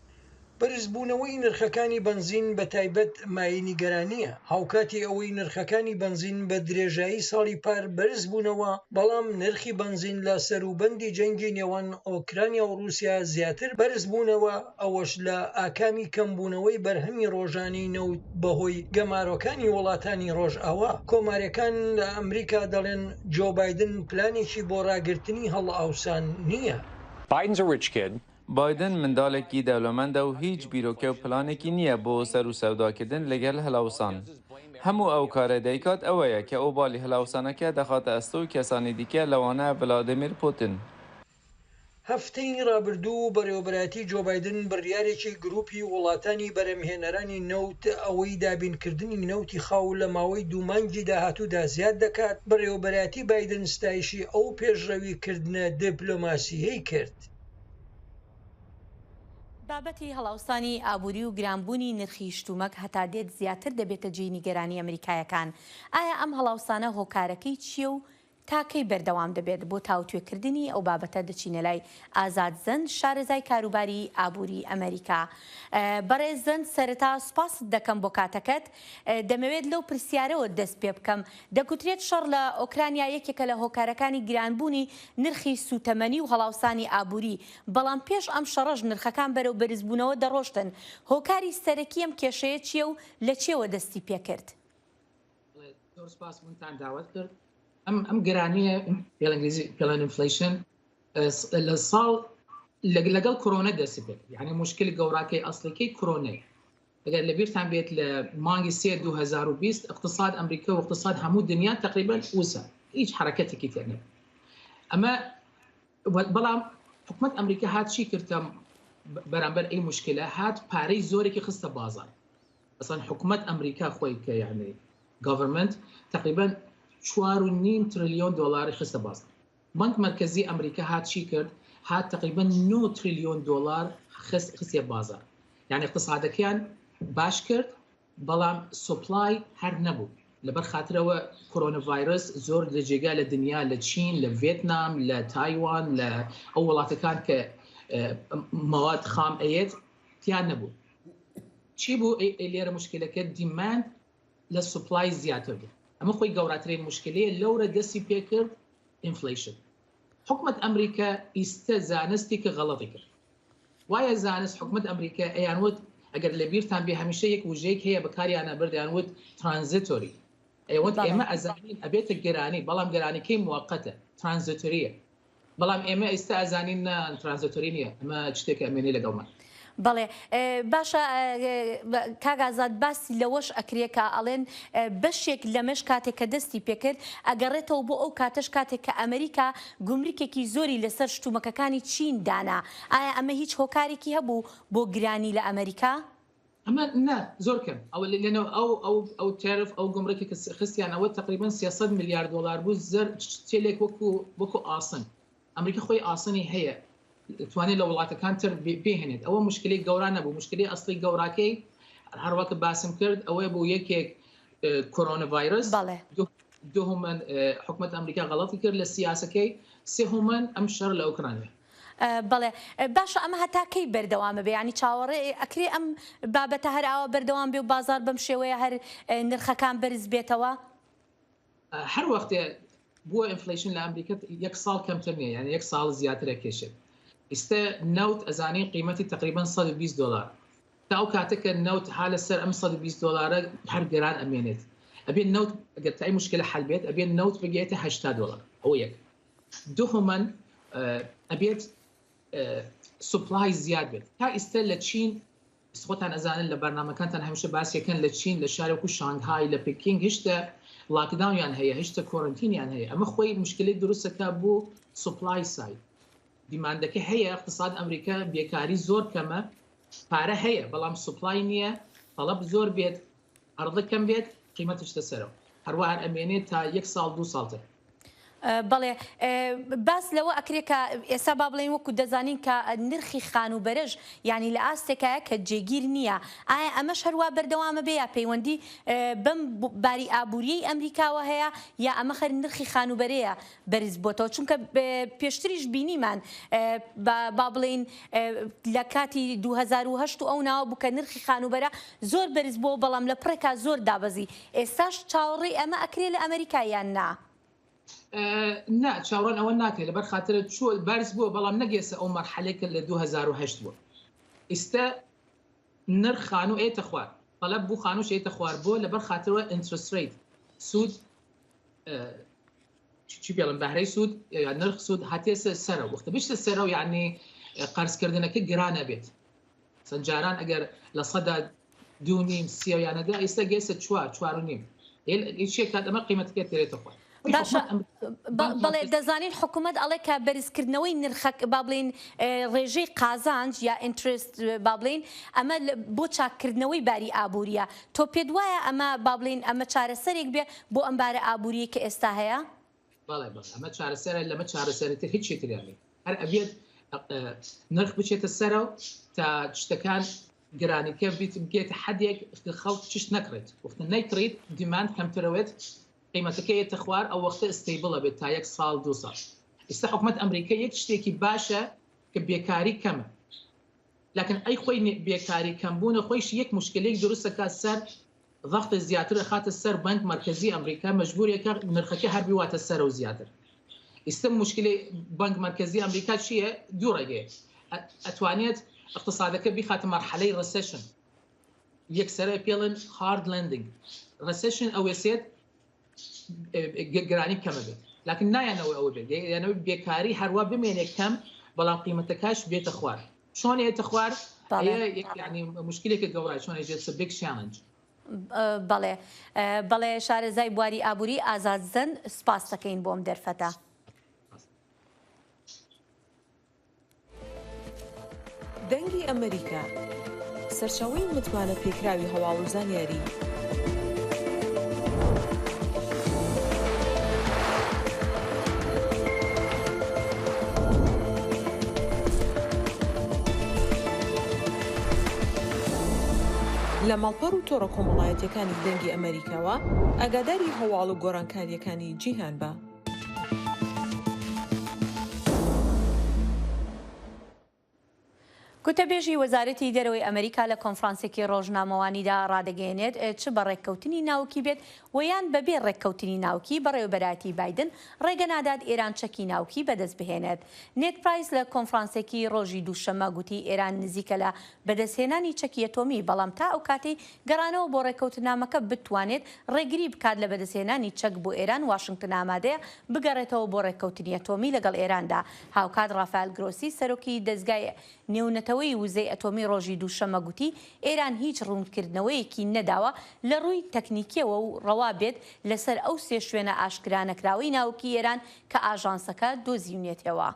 بەرزبوونەوەی نرخەکانی بەنزین بە تایبەت مایەی نیگەرانییە، هاوکاتی ئەوەی نرخەکانی بەنزین بە درێژایی ساڵی پار بەرزبوونەوە، بەڵام نرخی بەنزین لە سەروبەندی جەنگی نێوان ئۆکرانیا و ڕووسیا زیاتر بەرزبوونەوە، ئەوەش لە ئاکامی کەمبوونەوەی بەرهەمی ڕۆژانەی نەوت بەهۆی گەمارۆکانی وڵاتانی ڕۆژئاوا. کۆمارییەکان لە ئەمریکا دەڵێن جۆ بایدن پلانێکی بۆ ڕاگرتنی هەڵئاوسان نییە. Biden's a rich kid. بایدن منداڵێکی دەولەمەندە و هیچ بیرۆکە و پلانێکی نییە بۆ سەروسەوداکردن لەگەل هەلاوسان. هەموو ئەو کارەی دەیکات ئەوەیە کە ئۆبالی هەلاوسانەکە دەخاتە ئەستۆی کەسانی دیکە لەوانە ڤلادیمیر پوتین. هەفتەی ڕابردوو بەڕێوەبەرایەتی جۆ بایدن بڕیارێکی گروپی وڵاتانی بەرهەمهێنەرانی نەوت ئەوەی دابینکردنی نەوتی خاو لە ماوەی دوو مانگی داهاتوودا زیاد دەکات، بەڕێوەبەرایەتی بایدن ستایشی ئەو پێشڕەوی کردنە دیپلۆماسییەی کرد. بابەتی هەڵاوسانی ئابووری و گرانبوونی نرخی شتومەک هەتا دێت زیاتر دەبێتە جێی نیگەرانی ئەمریکایەکان. ئایا ئەم هەڵاوسانە هۆکارەکەی چییە و تا کەی بەردەوام دەبێت؟ بۆ تاوتوێکردنی ئەو بابەتە دەچینە لای ئازاد زەند، شارەزای کاروباری ئابووری ئەمەریکا. بەڕێز زەند سەرەتا سوپاست دەکەم بۆ کاتەکەت. دەمەوێت لەو پرسیارەوە دەست پێ بکەم. دەگوترێت شەڕ لە ئۆکرانیا یەکێکە لە هۆکارەکانی گرانبوونی نرخی سووتەمەنی و هەڵاوسانی ئابووری، بەڵام پێش ئەم شەڕەش نرخەکان بەرەو بەرزبوونەوە دەڕۆشتن. هۆکاری سەرەکی ئەم کێشەیە چییە و لە چییەوە دەستی پێکرد؟ زۆر سپاس منتان داوەت کرد. ئەم ئەم گرانیە پێڵ ئینگلیزی پێڵێن inflation لە ساڵ لەگەڵ کۆرۆنا دەستی پێ کرد. یعنی مشکلی گەوراکەی ئەسڵیکەی کۆرۆنەیە. ئەگەر لەبیرتان بێت لە مانگی سێ 2020 اقتصاد ئەمریکا و اقتصاد هەموو دنیا تقریبا وسا هیچ حرەکەتێکی تێ نەبوو. ئەمە بەڵام حکومەت ئەمریکا هات چی کردم بەرامبەر ئەی مشکلە هات پارەی زۆرێکی خستە بازار. ئەسڵەن حکومەت ئەمریکا خۆی کە یعنی government تقریبا چوار و نیم تریلیۆن دۆلاری خستە بازار. بانک مەرکەزی ئەمریکا هات چی کرد؟ هات تقریبا 9 تریلیۆن دۆلار خست خستە بازار. یعنی اقتصادەکەیان باش کرد بەڵام supply هەر نەبوو. لەبەر خاترەوە کۆرۆنا ڤایرۆس زۆر لە جێگا لە دنیا لە چین لە ڤێتنام لە تایوان لە ئەو وڵاتەکان کە مواد خام ئەیەت تیان نەبوو. چی بوو لێرە مشکلەکە demand لە supply زیاتر بوو. ئەمە خۆی گەوراترین مشکلەیە لەورە دەستی پێکرد inflation. حکومەت ئەمریکا ئیستە زانستی کە غەڵەتی کرد. وایە زانست حکومەت ئەمریکا ئەیان وت ئەگەر لەبیرتان بێ هەمیشە یەک وژەیەک هەیە بەکاریانە بردیان وت transitory. ئەیوت ئێمە ئەزانین ئەبێتە گرانی بەڵام گرانیکەی موقتە transitory یە. بەڵام ئێمە ئیستا ئەزانین نا transitory نییە ئەمە شتێکە ئەمێنێ لەگەڵمان. بەڵێ باشە کاک ئازاد باسی لەوەش ئەکرێ کە ئەڵێن بەشێک لەمەش کاتێک کە دەستی پێکرد ئەگەڕێتەوە بۆ ئەو کاتەش کاتێک کە ئەمریکا گومرکێکی زۆری لەسەر شتومەکەکانی چین دانا ئایا ئەمە هیچ هۆکارێکی هەبوو بۆ گرانی لە ئەمریکا؟ ئەمە نا زۆر کەم ئەوە لەناو ئەو ئەو ئەو tariff ئەو گومرکێک کە خستیان ئەوە تقریبا 300 ملیار دلار بوو زەر چێلێک وەکو وەکو ئاسن ئەمریکا خۆی ئاسنی هەیە توانێت لە وڵاتەکان تر بهێنێت ئەوە مشکلی گەورە نەبوو مشکلی ئەسڵی گەوراکەی هەروەکە باسم کرد ئەوەیە بوو یەکێک کۆرۆنا ڤایرۆس دووهەمەن حکومەت ئەمریکا غەڵەتی کرد لە سیاسەکەی سێهەمەن ئەم شەڕ لە ئۆکرانیا. بەڵێ باشە ئەمە هەتا کەی بەردەوامە بێ یانی چاوەڕێ ئەکرێ ئەم بابەتە هەر ئاوا بەردەوام بێ و بازار بەم شێوەیە هەر نرخەکان بەرز بێتەوە؟ هەر وەختێ بووە inflation لە ئەمریکا یەک ساڵ کەمتر نییە یعنی یەک ساڵ زیاترە کێشێت ئیستا نەوت ئەزانین قیمەتی تقریبا 120 دلار تا ئەو کاتە کە نەوت ها لەسەر ئەم 120 دلارە هەر گران ئەمێنێت ئەبێ نەوت ئەگەر تای مشکلە حل بێت ئەبێ نەوت بگەێتە 80 دلار ئەوە یەک دووهەمەن ئەبێت supply زیاد بێت تا ئیستا لە چین خۆتان ئەزانن لە بەرنامەکانتان هەمیشە باسیەکەن لە چین لە شارێک و شانگهای لە پکینگ هشتە lockdown یان هەیە هشتە quarantine یان هەیە ئەمە خۆی مشکلی دروستەکە بۆ supply side demand ەکە هەیە اقتصاد ئەمریکا بێکاری زۆر کەمە پارە هەیە بەڵام supply نییە تەڵەب زۆر بێت عەرزە کەم بێت قیمەتش لەسەرەوە هەروە هەر ئەمێنێت تا یەک ساڵ دوو ساڵ تر. بەڵێ باس لەوە ئەکرێ کە ئێستا با بڵێین وەکو دەزانین کە نرخی خانووبەرەش یانی لە ئاستێکایە کە جێگیر نییە ئایا ئەمەش هەروا بەردەوامە بێ یا پەیوەندی بەم باری ئابووریەی ئەمریکاوە هەیە یا ئەمە خەر نرخی خانووبەرەیە بەرز بۆتەوە چونکە پێشتریش بینیمان با بڵێین لە کاتی 2008 و ئەو ناوە بوو کە نرخی خانووبەرە زۆر بەرز بووە بەڵام لە پڕێکا زۆر دابەزی ئێستاش چاوەڕێی ئەمە ئەکرێ لە ئەمریکا یان نا؟ نا چاوەڕوان ئەوە ناکرێت لەبەر خاترە چوە بەرز بووە بەڵام نەگەێسە ئەو مەرحەلەی کە لە 2008 بووە ئیستا نرخ خانوو ئێتە خوار تەلەب بوو خانووش ئێتە خوار بۆ لەبەر خاترەوە interest rate سوود چی پێڵم بەهرەی سوود یا نرخ سوود هاتێسە سەرەوە وەختە بچتە سەرەوە یعنی قەرزکردنەکە گران ئەبێت. سەن جاران ئەگەر 2.5% سێیانەدا ئێستا گەیسە چوار چوار و نیم هیچ کات ئەمە قیمەتەکە تێرێتە خوار. باشە بەڵێ دەزانین حکوومەت ئەڵێ کە بەرزکردنەوەی نرخەک با بڵین ڕێژەی قازانج یا interest با بڵین ئەمە بۆ چاککردنەوەی باری ئابووریە تۆ پێت وایە ئەمە با بڵین ئەمە چارەسەرێک بێ بۆ ئەم بارە ئابووریە کە ئێستا هەیە؟ بەڵێ بەڵێ ئەمە چارەسەرە لەمە چارەسەرتر هیچی تریان نیە هەر ئەبێت نرخ بچێتە سەرەوە تا شتەکان گرانیکە بیت بگێتە حدێک خەڵک چشت نەکڕێت وەختە نەیکڕیت demand کەمترەوێت قیمەتەکە یەتە خوار ئەو وەختە stable ئەبێت تا یەک ساڵ دوو ساڵ ئیستا حکومەت ئەمریکا یەک شتێکی باشە کە بێکاری کەمە لەکن ئەی خۆی بێکاری کەمبوونە خۆیش یەک مشکلێک دروستەکات سەر ضغط زیاتر ئەخاتە سەر بەنک مەرکەزی ئەمریکا مەجبورێکە نرخەکە هەر بیواتە سەرەوە زیاتر ئیستا مشکلی بەنک مەرکەزی ئەمریکا چییە دوو ڕێگەیە ئەتوانێت اقتصادەکە بیخاتە مەرحەلەی recession یەکسەرە پێڵن hard landing recession ئەوێسێت گرانی کەمە بێت لكن نایانەوە ئەوە بێت یانەوە بێکاری هەروە بمێنێت کەم بەڵام قیمەتەکەش بێتە خوار چۆن ێتە خوار ینی مشکلێکە گەورە چۆن ێت big challenge بەڵێ بەڵێ شارەزای بواری ئابووری ئازاد زەند سپاس دەکەین بۆم دەرفەتە. دەنگی ئەمەریکا، سەرچاوەی متمانە پێکراوی هەواڵ و زانیاری. لە ماڵپەڕ و تۆڕە کۆمەڵایەتیەکانی دەنگی ئەمەریکاوە ئاگاداری هەواڵ و گۆڕانکاریەکانی جیهان بە. گوتەبێژی وەزارەتی دەرەوەی ئەمریکا لە کۆنفرانسێکی ڕۆژنامەوانیدا ڕادەگەیەنێت، چ بە ڕێککەوتنی ناوکی بێت و یان بەبێ ڕێککەوتنی ناوکی، بەڕێوەبەرایەتی بایدن ڕێگە نادات ئێران چەکی ناوکی بەدەست بهێنێت. نێد پرایس لە کۆنفرانسێکی ڕۆژی دووشەممە گوتی ئێران نزیکە لە بەدەستهێنانی چەکی ئەتۆمی، بەڵام تا ئەو کاتەی گەڕانەوە بۆ ڕێککەوتنامەکە بتوانێت ڕێگری بکات لە بەدەستهێنانی چەک بۆ ئێران، واشنگتن ئامادەیە بگەڕێتەوە بۆ ڕێککەوتنی ئەتۆمی لەگەڵ ئێراندا. هاوکات ڕافایل گرۆسی سەرۆکی دەزگای نێونەتەوەی وزەی ئەتۆمی ڕۆژی دووشەممە گوتی ئێران هیچ ڕوونکردنەوەیەکی نەداوە لە ڕووی تەکنیکیەوە و ڕەوا بێت لەسەر ئەو سێ شوێنە ئاشکرانەکراوەی ناوکی ئێران کە ئاژانسەکە دۆزیونێتەوە.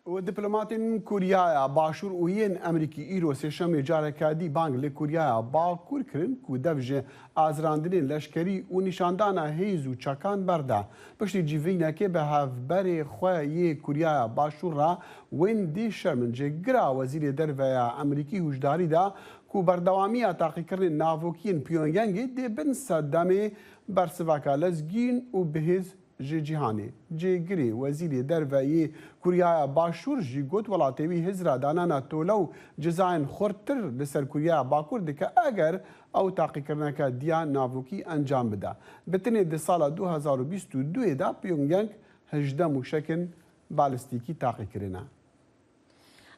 و دیپلۆماتên Koryaya Başûr û yên Amerîkî îro sêşemê careke dî bang li Koryaya Bakur kirin ku dev ji azirandinên leşkerî û nîşandana hêz û çekan berde. Piştî civînekê bi hevberê xwe yê Koryaya Başûr re Wendy Sherman cêgira Wezîrê Derve ya Amerîkî huşdarî da ku berdewamiya taqîkirinên navokiyên Pyongyangê dê bin sedemê bersiveka lezgîn û bihêz ji cîhanê. Cêgirê Wezîrê Derve yê Koryaya Başûr jî got welatê wî hizra danana tole û cezayên xurttir li ser Koryaya Bakur dike eger ew taqîkirineke diya navokî encam bide. Bi tenê di sala 2022 ê de Pyongyang 18 mûşekên balistîkî taqî kirine.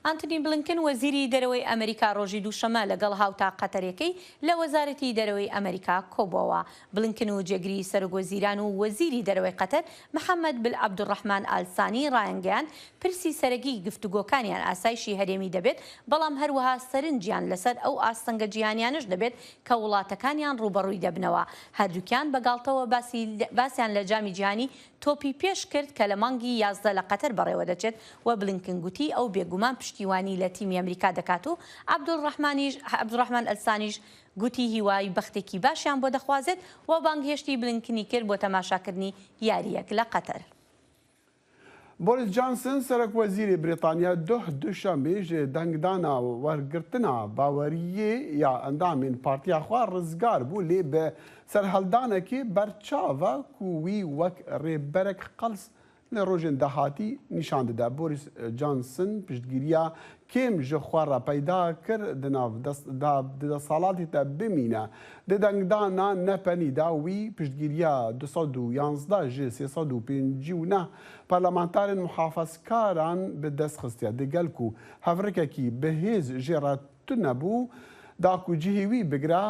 ئانتۆنی بلینکن وەزیری دەرەوەی ئەمریکا ڕۆژی دووشەممە لەگەڵ هاوتا قەتەریەکەی لە وەزارەتی دەرەوەی ئەمریکا کۆبووەوە. بلینکن و جێگری سەرۆکوەزیران و وەزیری دەرەوەی قەتەر محەمەد بن عەبدولڕەحمان ئال سانی ڕایانگەیاند پرسی سەرەکی گفتوگۆکانیان ئاسایشی هەرێمی دەبێت بەڵام هەروەها سەرنجیان لەسەر ئەو ئاستەنگە جیهانیانەش دەبێت کە وڵاتەکانیان ڕووبەڕووی دەبنەوە. هەردووکیان بە گاڵتەوە باسیان لە جامی جیهانی تۆپی پێش کرد کە لە مانگی 11 لە قەتەر بەڕێوەدەچێت و بلینکن گوتی ئەو بێگومان پشتیوانی لە تیمی ئەمریکا دەکات و عەبدولڕەحمان ئەلسانیش گوتی هیوای بەختێکی باشیان بۆ دەخوازێت و بانگهێشتی بلینکنی کرد بۆ تەماشاکردنی یارییەک لە قەتەر. بۆریس جانسن سەرۆک وەزیری بریتانیا دوه دوشەنبێ ji dengdana wergirtina baweriyê ya endamên partiya xwe rizgar bû lê bi serhildanekê berçav e ku wî wek rêberek qels li rojên dahatî nîşan dide. Boris Johnson piştgiriya kêm ji xwe re peyda kir di nav di desthilatê de bimîne. Di dengdana nepenî de wî piştgiriya 211 ji 359 parlamenterên muhafazkaran bi dest xistiye. Digel ku hevrikekî bihêz jê re tune bû da ku cihê wî bigire.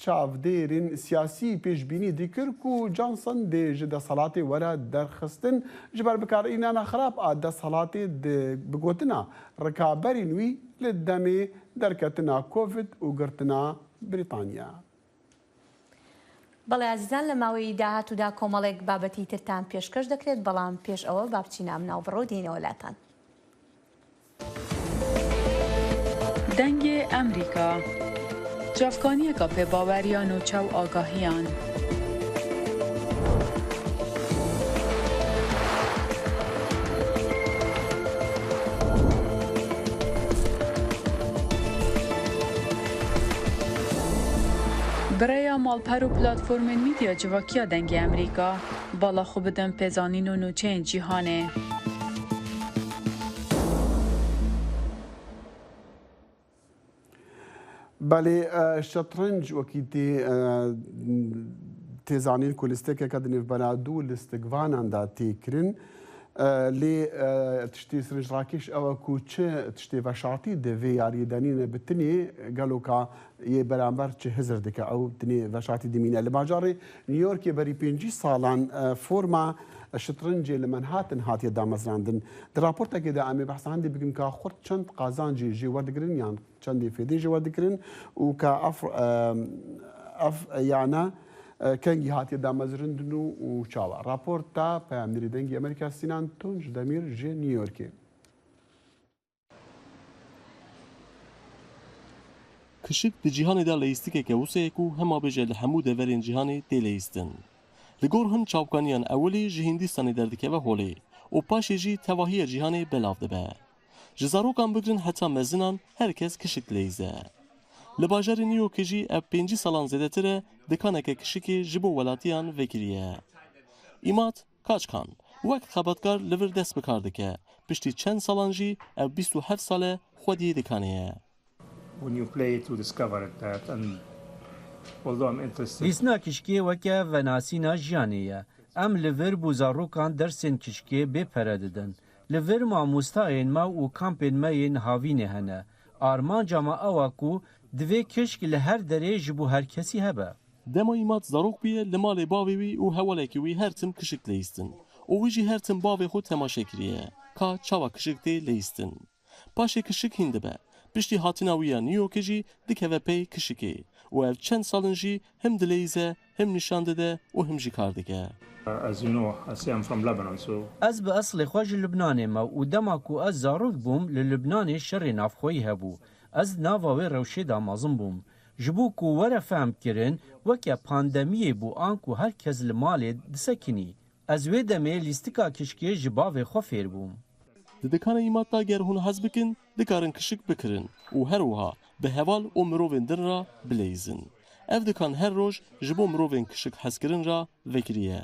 Çavdêrên siyasî pêşbînî dikir ku Johnson dê ji desthilatê were derxistin ji ber bikaranîna xirab a desthilatê di bi gotina rikaberên wî li demê derketina Covid û girtina Brîtanya. بەڵێ ئازیزان لە ماوەی داهاتوودا کۆمەڵێک بابەتی ترتان پێشکەش دەکرێت بەڵام پێش ئەوە با بچینە ئەم ناوبڕە و دێینەوە لاتان. دەنگێ ئەمریکا، چاڤکانیەکا پێباوەر یا نوچە و ئاگاهیان. Bi rêya malper û platformên mîdya civakiya Dengê Amerîka, bala xwe bidin pêzanîn û nûçeyên cîhanê. Belê şetrenc wekî tê tê zanîn ku listekeke di nêvbera du listikvanan de tê kirin. Lê tiştê sirincrakêş ew e ku çi tiştê veşartî di vê yariyê de nîne bi tinê gelo ka yê beramber çi hizir dike ew tinê veşartî dimîne. Li bajarê New Yorkê berî 50 salan forma şitrincê li Manhattan hatiye damezrandin. Di raportekê de em ê behsa hindê bikin ka xurt çend qazancê jê werdigirin yan çendê fêdê jê werdigirin û ka ev ev yane kengî hatiye damezrandin û çawa. Raporta peyamnêrê Dengê Amerîka Sînan Tunç Demîr ji New Yorkê. Kişik di cîhanê de leyîstikeke wisa ye ku hema bêje li hemû deverên cîhanê tê leyîstin. Li gor hin çavkaniyan ewilî ji Hîndîstanê derdikeve holê û paşê jî tevahiya cîhanê belav dibe. Ji zarokan bigirin heta mezinan her kes kişik dileyîze. Li bajarê New Yorkê jî ev 50 salan zêdetir e dikaneke kişikê ji bo welatiyan vekiriye. Îmat Kaçkan, wek xebatkar li vir dest bi kar dike. Piştî çend salan jî ev 27 sal e xwediyê dikanê ye. Lîstina kişkê weke venasîna jiyanê ye. Em li vir bo zarokan dersên kişkê bê pere didin. Li vir mamostayên me û kampên me yên havînê hene. Armanca me ew e ku divê kişk li her derê ji bo her kesî hebe. Dema Îmad zarok bûye li malê bavê wî û hewalekî wî her tim kişik leyîstin û wî jî her tim bavê xwe temaşe kiriye ka çawa kişik tê leyîstin. Paşê kişik hîn dibe. Piştî hatina wî ya New Yorkê jî dikeve pey kişikê û ev çend sal in jî him dileyîze, him nîşan dide û him jî kar dike. Ez bi eslê xwe ji Lubnanê me û dema ku ez zarok bûm li Lubnanê şerê navxweyî hebû. Ez di nava wê rewşê de mezin bûm. Ji bo ku were fehmkirin weke pandemiyê bû an ku her kes li malê disekinî. Ez wê demê lîstika kişkê ji bavê xwe fêr bûm. Di dikana Îmat de ger hûn hez bikin dikarin kişik bikirin û her wiha bi heval û mirovên din re bileyîzin. Ev dikan her roj ji bo mirovên kişik hezkirin re vekiriye.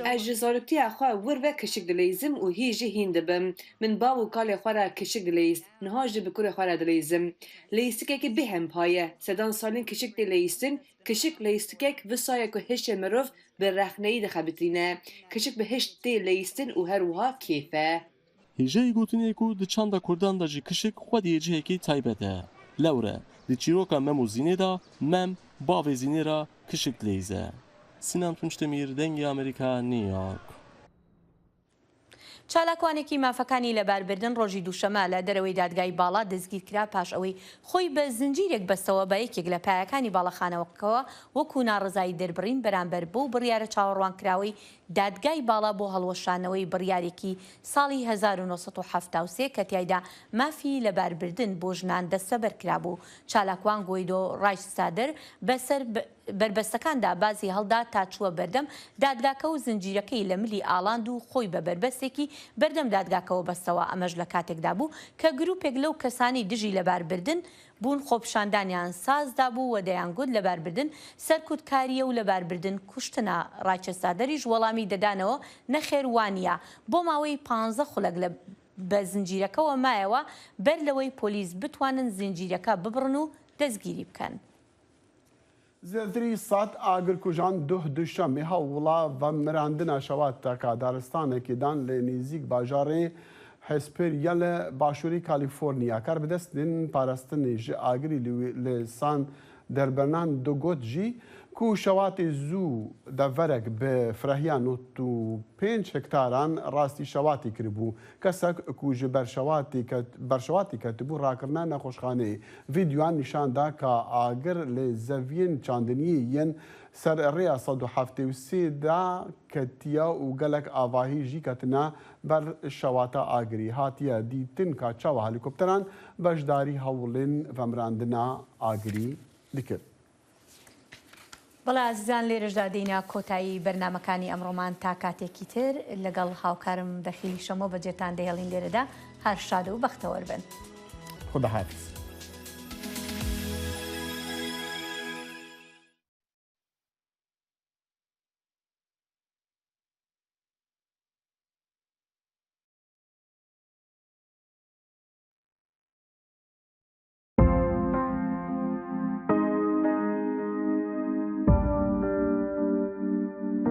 Ez ji zaroktiya xwe wir ve kişik dileyîzim û hî jî hîn dibim. Min bav û kalê xwe re kişik dileyîst, niha jî bi kurê xwe re dileyîzim. Leyîstikekî bêhempa ye. Sedan salên kişik tê leyîstin, kişik leyîstikek wisa ye ku hişê mirov bi rexneyî dixebitîne. Kişik bi hiş tê leyîstin û her wiha kêf e. Hêjayî gotinê ku di çanda Kurdan de jî kişik xwediyê cihekî taybet e. Lewre di çîroka Mem û Zînê de Mem bavê Zînê re kişik dileyîze. Sinan Tunçdemîr, Dengê Amerîka, New York. چالاکوانێکی مافەکانی لەباربردن ڕۆژی دووشەمە لە دەرەوەی دادگای باڵا دەستگیرکرا پاش ئەوەی خۆی بە زنجیرێک بەستەوە بە یەکێک لە پایەکانی باڵەخانەوەکەوە وەکو ناڕەزایی دەربڕین بەرامبەر بەو بڕیارە چاوەڕوانکراوەی دادگای باڵا بۆ هەڵوەشانەوەی بڕیارێکی ساڵی 1973 کە تیایدا مافی لەباربردن بۆ ژنان دەستەبەر کرابوو. چالاکوان گۆیدۆ ڕایچستادر بەسەر بەربەستەکاندا بازی هەڵدا تا چووە بەردەم دادگاکە و زنجیرەکەی لە ملی ئاڵاند و خۆی بە بەربەستێکی بەردەم دادگاکەوە بەستەوە، ئەمەش لە کاتێکدا بوو کە گروپێک لەو کەسانەی دژی لەباربردن بوون خۆپیشاندانیان ساز دابوو و دەیانگوت لەباربردن سەرکوتکارییە و لەباربردن کوشتنە، ڕایچستادەریش وەڵامی دەدانەوە نەخێر وانییە. بۆ ماوەی پانزە خولەک لە بە زنجیرەکەوە مایەوە بەر لەوەی پۆلیس بتوانن زنجیرەکە ببڕن و دەستگیری بکەن. زێدەتری سەد ئاگرکوژان دوه دوشەممێ هەوڵا ڤەمراندنا شەواتەکا دارستانێکێ دان لە نیزیک باژارێ. Hesperia li başûrê Kalîforniya. Karbidestên parastinê ji agirî li San Derbernando got jî ku şewatê zû deverek bi firehiya 95 hektaran rastî şewatê kiribû. Kesek ku ji ber şewatê ketibû rakirina nexweşxaneyê. Vîdyoyan nîşan da ka agir li zeviyên çandiniyê yên ser rêya 173 de ketiye û gelek avahî jî ketine ber şewata agirî. Hatiye dîtin ka çawa helîkopteran beşdarî hewlên vemirandina agirî dikir. بەڵێ ئازیزان لێرەشدا دێینە کۆتایی بەرنامەکانی ئەمڕۆمان تا کاتێکی تر لەگەڵ هاوکارم دەخیلی شەمۆ بەجێتان دەهێڵین لێرەدا هەر شاد و بەختەوەر بن. خوداحافظ.